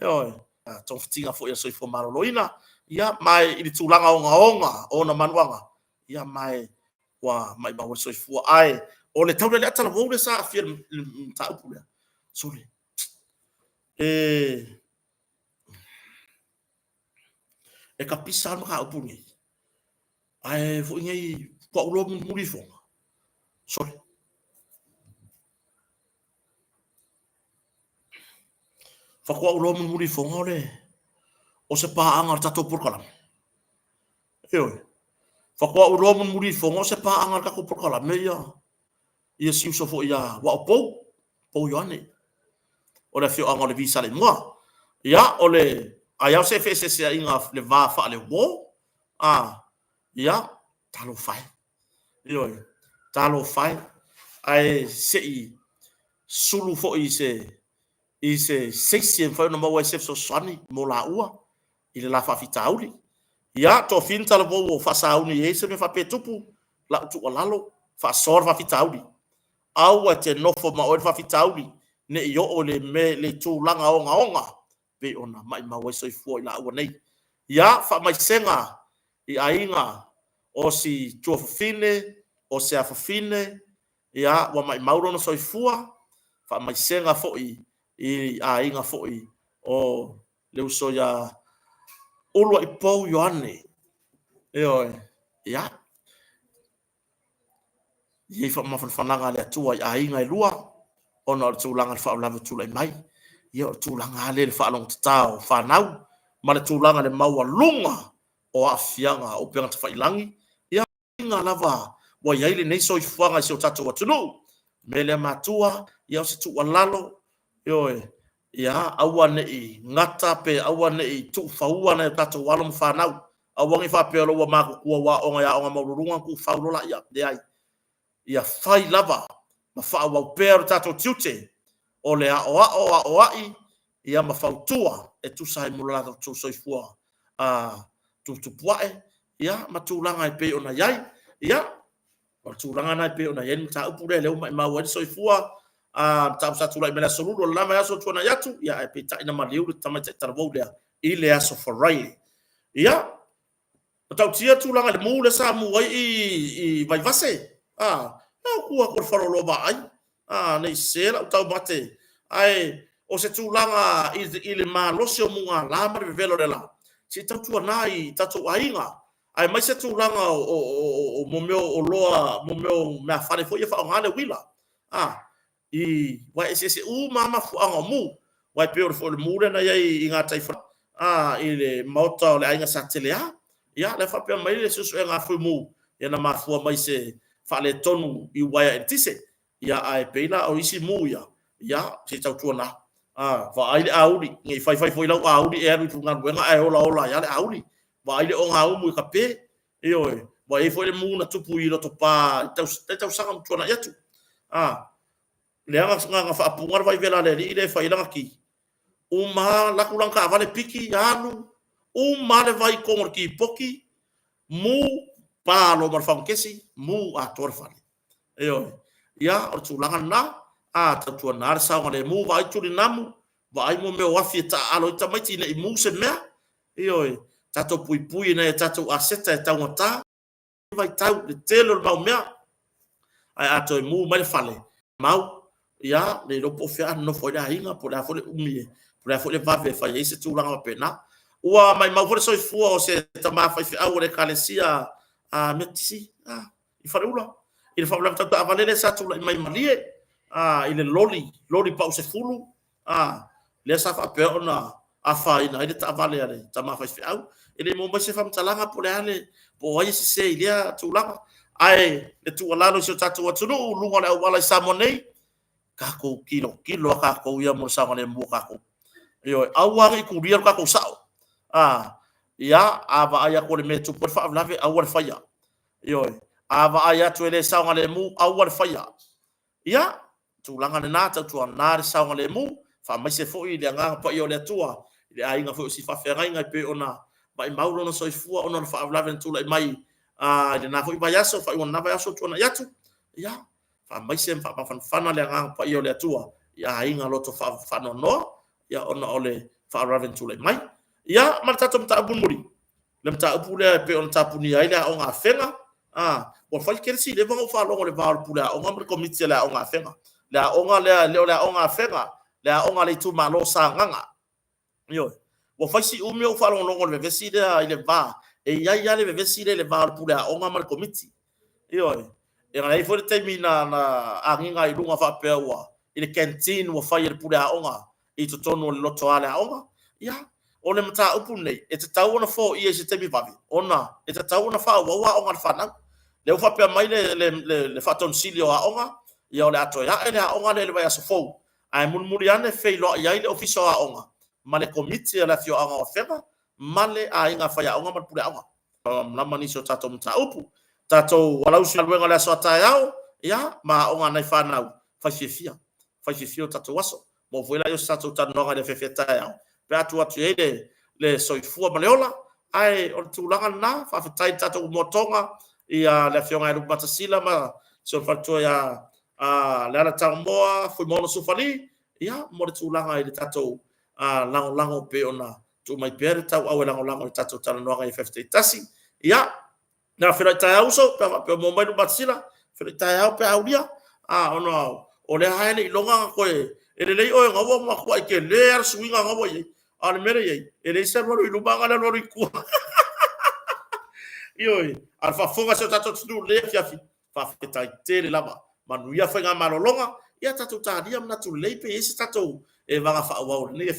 Ioe, togafitiga foi a le soifua maloloina, ia ma i le tulaga ogaoga o ona manuaga, ia ma ua maimau ai le soifua. Ae o le Taulealea talavou lea sa aafia i le mataupu lea, sole, e kapisa lava le mataupu lenei, ae foi nei faatoa ou iloa mulimuli ifoga, sole. Faatoa ou iloa mulimuli ifoga o le o se paaga o le tatou polokalame. Ioe. Faatoa ou iloa mulimuli ifoga o se paaga o le tatou polokalame ia ia si uso foi ia Wao Pou, Pou Ioane, o le afioaga o Levi Saleimoa. Ia, o le ai lava o se feeseeseaiga le va faale-uo, a, ia, talofa e. Ioe, talofa e. Ae se i sulu foi i se i se seisi e mafai ona maua ai se fesoasoani mo laua i le la faafitauli. Ia, toafia talavou o faasauni e i ai se mea faapea e tupu, lau tuualalo, faasoa le faafitauli. Aua e te nofo ma oe le faafitauli, ne i oo i le mea, le tulaga ogaoga pei ona maimau ai soifua i laua nei. Ia, faamaisega i aiga o si tuafafine, o se afafine, ia, ua maimau lona soifua, faamaisega foi i aiga foi o le uso ia Uluaipou Ioane. Ioe, ia, e i ai faamafanafanaga a le Atua i aiga e lua, ona o le tulaga i le faalavelave ua tulai mai. Ia, o le tulaga lava lea i le faalogotata o fanau, ma le tulaga i le maualuga o aafiaga o upega tafailagi, ia, uiga lava ua i ai lenei soifuaga i si o tatou atunuu. O le mea lea matua, ia o se tuualalo, ioe, ia aua ne i gata pe aua ne i tuufaua nai o tatou alo ma fanau. Aua ne i faapea o lea ua matutua ua aoga i aoga maualuluga ona tuufau loa laia. Leai. Ia fai lava ma faaauau pea lo tatou tiute o le aoao, aoai, ia ma fautua e tusa ai mo lo latou soifua tuputupuae, ia ma tulaga e pei ona i ai. Ia, o le tulaga lena e pei ona i ai le mataupu lea, lea ua maimau ai le soifua, mataupu sa tulai mai le Aso Lulu o le la vaiaso ua tuanai atu, ia ae peitai na maliu le tamaitai talavou lea i le Aso Faraile. Ia, Matautia tulaga i le mu lea sa mu ai i Vaivase. A, e o tu atu i le faleoloa vaai, a, ne i sese lau taumate, ae o se tulaga i le malosi o mugala ma le vevela o le la, se i tautuana i tatou aiga, aemaise tulaga o mea o oloa, mea o meafale foi ia e faaaoga le uila. A, i aua e eseese uma lava mafuaaga o mu. Aua e pei o le mu lea na i ai i gataifale i le maota o le aiga Sa Tele'a, ia lea faapea mai le suesuega a Fuimu, ia na mafua mai se faaletonu i uaea eletise. Ia ae pei la o isi mu ia, ia se i tautuana, vaai le auli, ne i faifai foi lau auli e alu i galuega ae olaola ai lava le auli. Vaai le ogaumu i ka pe, ioe, ua i ai foi le mu na tupu i Lotopa i le tausaga ua tuanai atu. A, lea na faapuga le vaivela a le alii lea e fai ai lana ki. Uma lava, alu atu lana taavale piki, alu, uma lava le vai i totonu o le tipoti, mu, pa loa ma le fagatesi, mu atoa le fale. Ioe. Ia, o le tulaga lena, a, tautuana le saogalemu, vaai tulinamu, vaai mo mea o afi e taaalo ai tamaiti ina ne i mu se mea. Ioe. Tatou puipui i nai a tatou aseta e taugata vaitau i le tele o le mau mea, ae a toe mu mai le fale, mau, ia, le iloa po o fea a nonofo ai le aiga, po o le a foi le umi, po o le a foi le vave e fai ai se tulaga faapena. Ua maumau foi le soifua o se tama faifeau o le Ekalesia a Metotisi i Faleula i le faalavelave tau taavale lea sa tulai mai i Malie i le loli, loli pau 10, lea sa faapea ona afaina ai le taavale a le tama faifeau. E le i maua mai se faamatalaga po o le a le, po o ai e sese i lea tulaga. Ae le tuualalo i si o tatou atunuu i luga o le auala i Samoa nei, tatou tilotilo lava tatou ia mo le saogalemu o tatou. Ioe, aua ne i tulia lo tatou sao. A, ia, a vaai atu o le mea e tupu ai le faalavelave, aua le faia. Ioe, a vaai atu e le saogalemu, aua le faia. Ia, tulaga lena, tautuana le saogalemu, faamaise foi le Agaga Paia o le Atua i le aiga foi o si faafeagaiga e pei ona maumau lona soifua ona o le faalavelave na tulai mai i lena foi vaiaso, faaiuga o lena vaiaso ua tuanai atu. Ia, faamaise ma faamafanafana le Agaga Paia o le Atua i aiga loto faanoanoa ia ona o le faalavelave na tulai mai. Ia, ma le tatou mataupu mulimuli, le mataupu lea e pei ona tapunia ai le aoga a Afega, a, ua fai tele si leva ona ou faalogo i le va o le pule aoga ma le komiti a le aoga a Afega. Le aoga lea, e le o le aoga a Afega, le aoga a le itumalo o Sagaga. Ioe. Ua fai si umi o ou faalogologo i le vevesi lea i le va, e i ai lava le vevesi lea i le va o le pule aoga ma le komiti. Ioe. E i ai foi le taimi na agiga ai i luga faapea ua i le canteen ua fai e le pule aoga i totonu o le lotoa o le aoga. Ia, o le mataupu lenei, e tatau ona foia i se taimi vave, ona e tatau ona faaauau aoga a le fanau. Lea ua faapea mai le Faatonusili o Aoga, ia o le a toe ae le aoga lea i le vaiaso fou, ae mulimuli ane feiloai ai le Ofisa o Aoga ma le Komiti a le Afioaga o Afega ma le aiga faiaoga ma le pule aoga. Malamalama nisi o tatou mataupu, tatou alausi galuega o le aso a taeao, ia, ma aoga a nai fanau, fai fiafia, fai fiafia o tatou aso. Maua foi lea o se tatou talanoaga i le afiafi a taeao, pe a tuu atu i ai le soifua ma le ola, ae o le tulaga lena, faafetai i le tatou moatoga ia le Afioga ia Lupematasila ma si ona faletua ia Leala Tagamoa, Fuimaono Sufali, ia, mo le tulaga i le tatou lagolago pei ona tuu mai pea le tauau e lagolago i le tatou talanoaga i afiafi taitasi. Ia, na feiloai taeao uso, pe a faapea ua maua mai Lupematasila, feiloai taeao pe a aulia, ona o lea lava e le i iloga ona toe... E lelei oe o lena ua matuai tele lava le suiga lena ua i ai, a o le mea lea e i ai, e leai se alualu i luma ae na o le alualu i tua. Ioe, a o le faafofoga a si o tatou atunuu i lenei afiafi, faafetai tele lava. Manuia faiga malologa, ia tatou talia manatu lelei pe i ai se tatou vaga faaauau i lenei afiafi.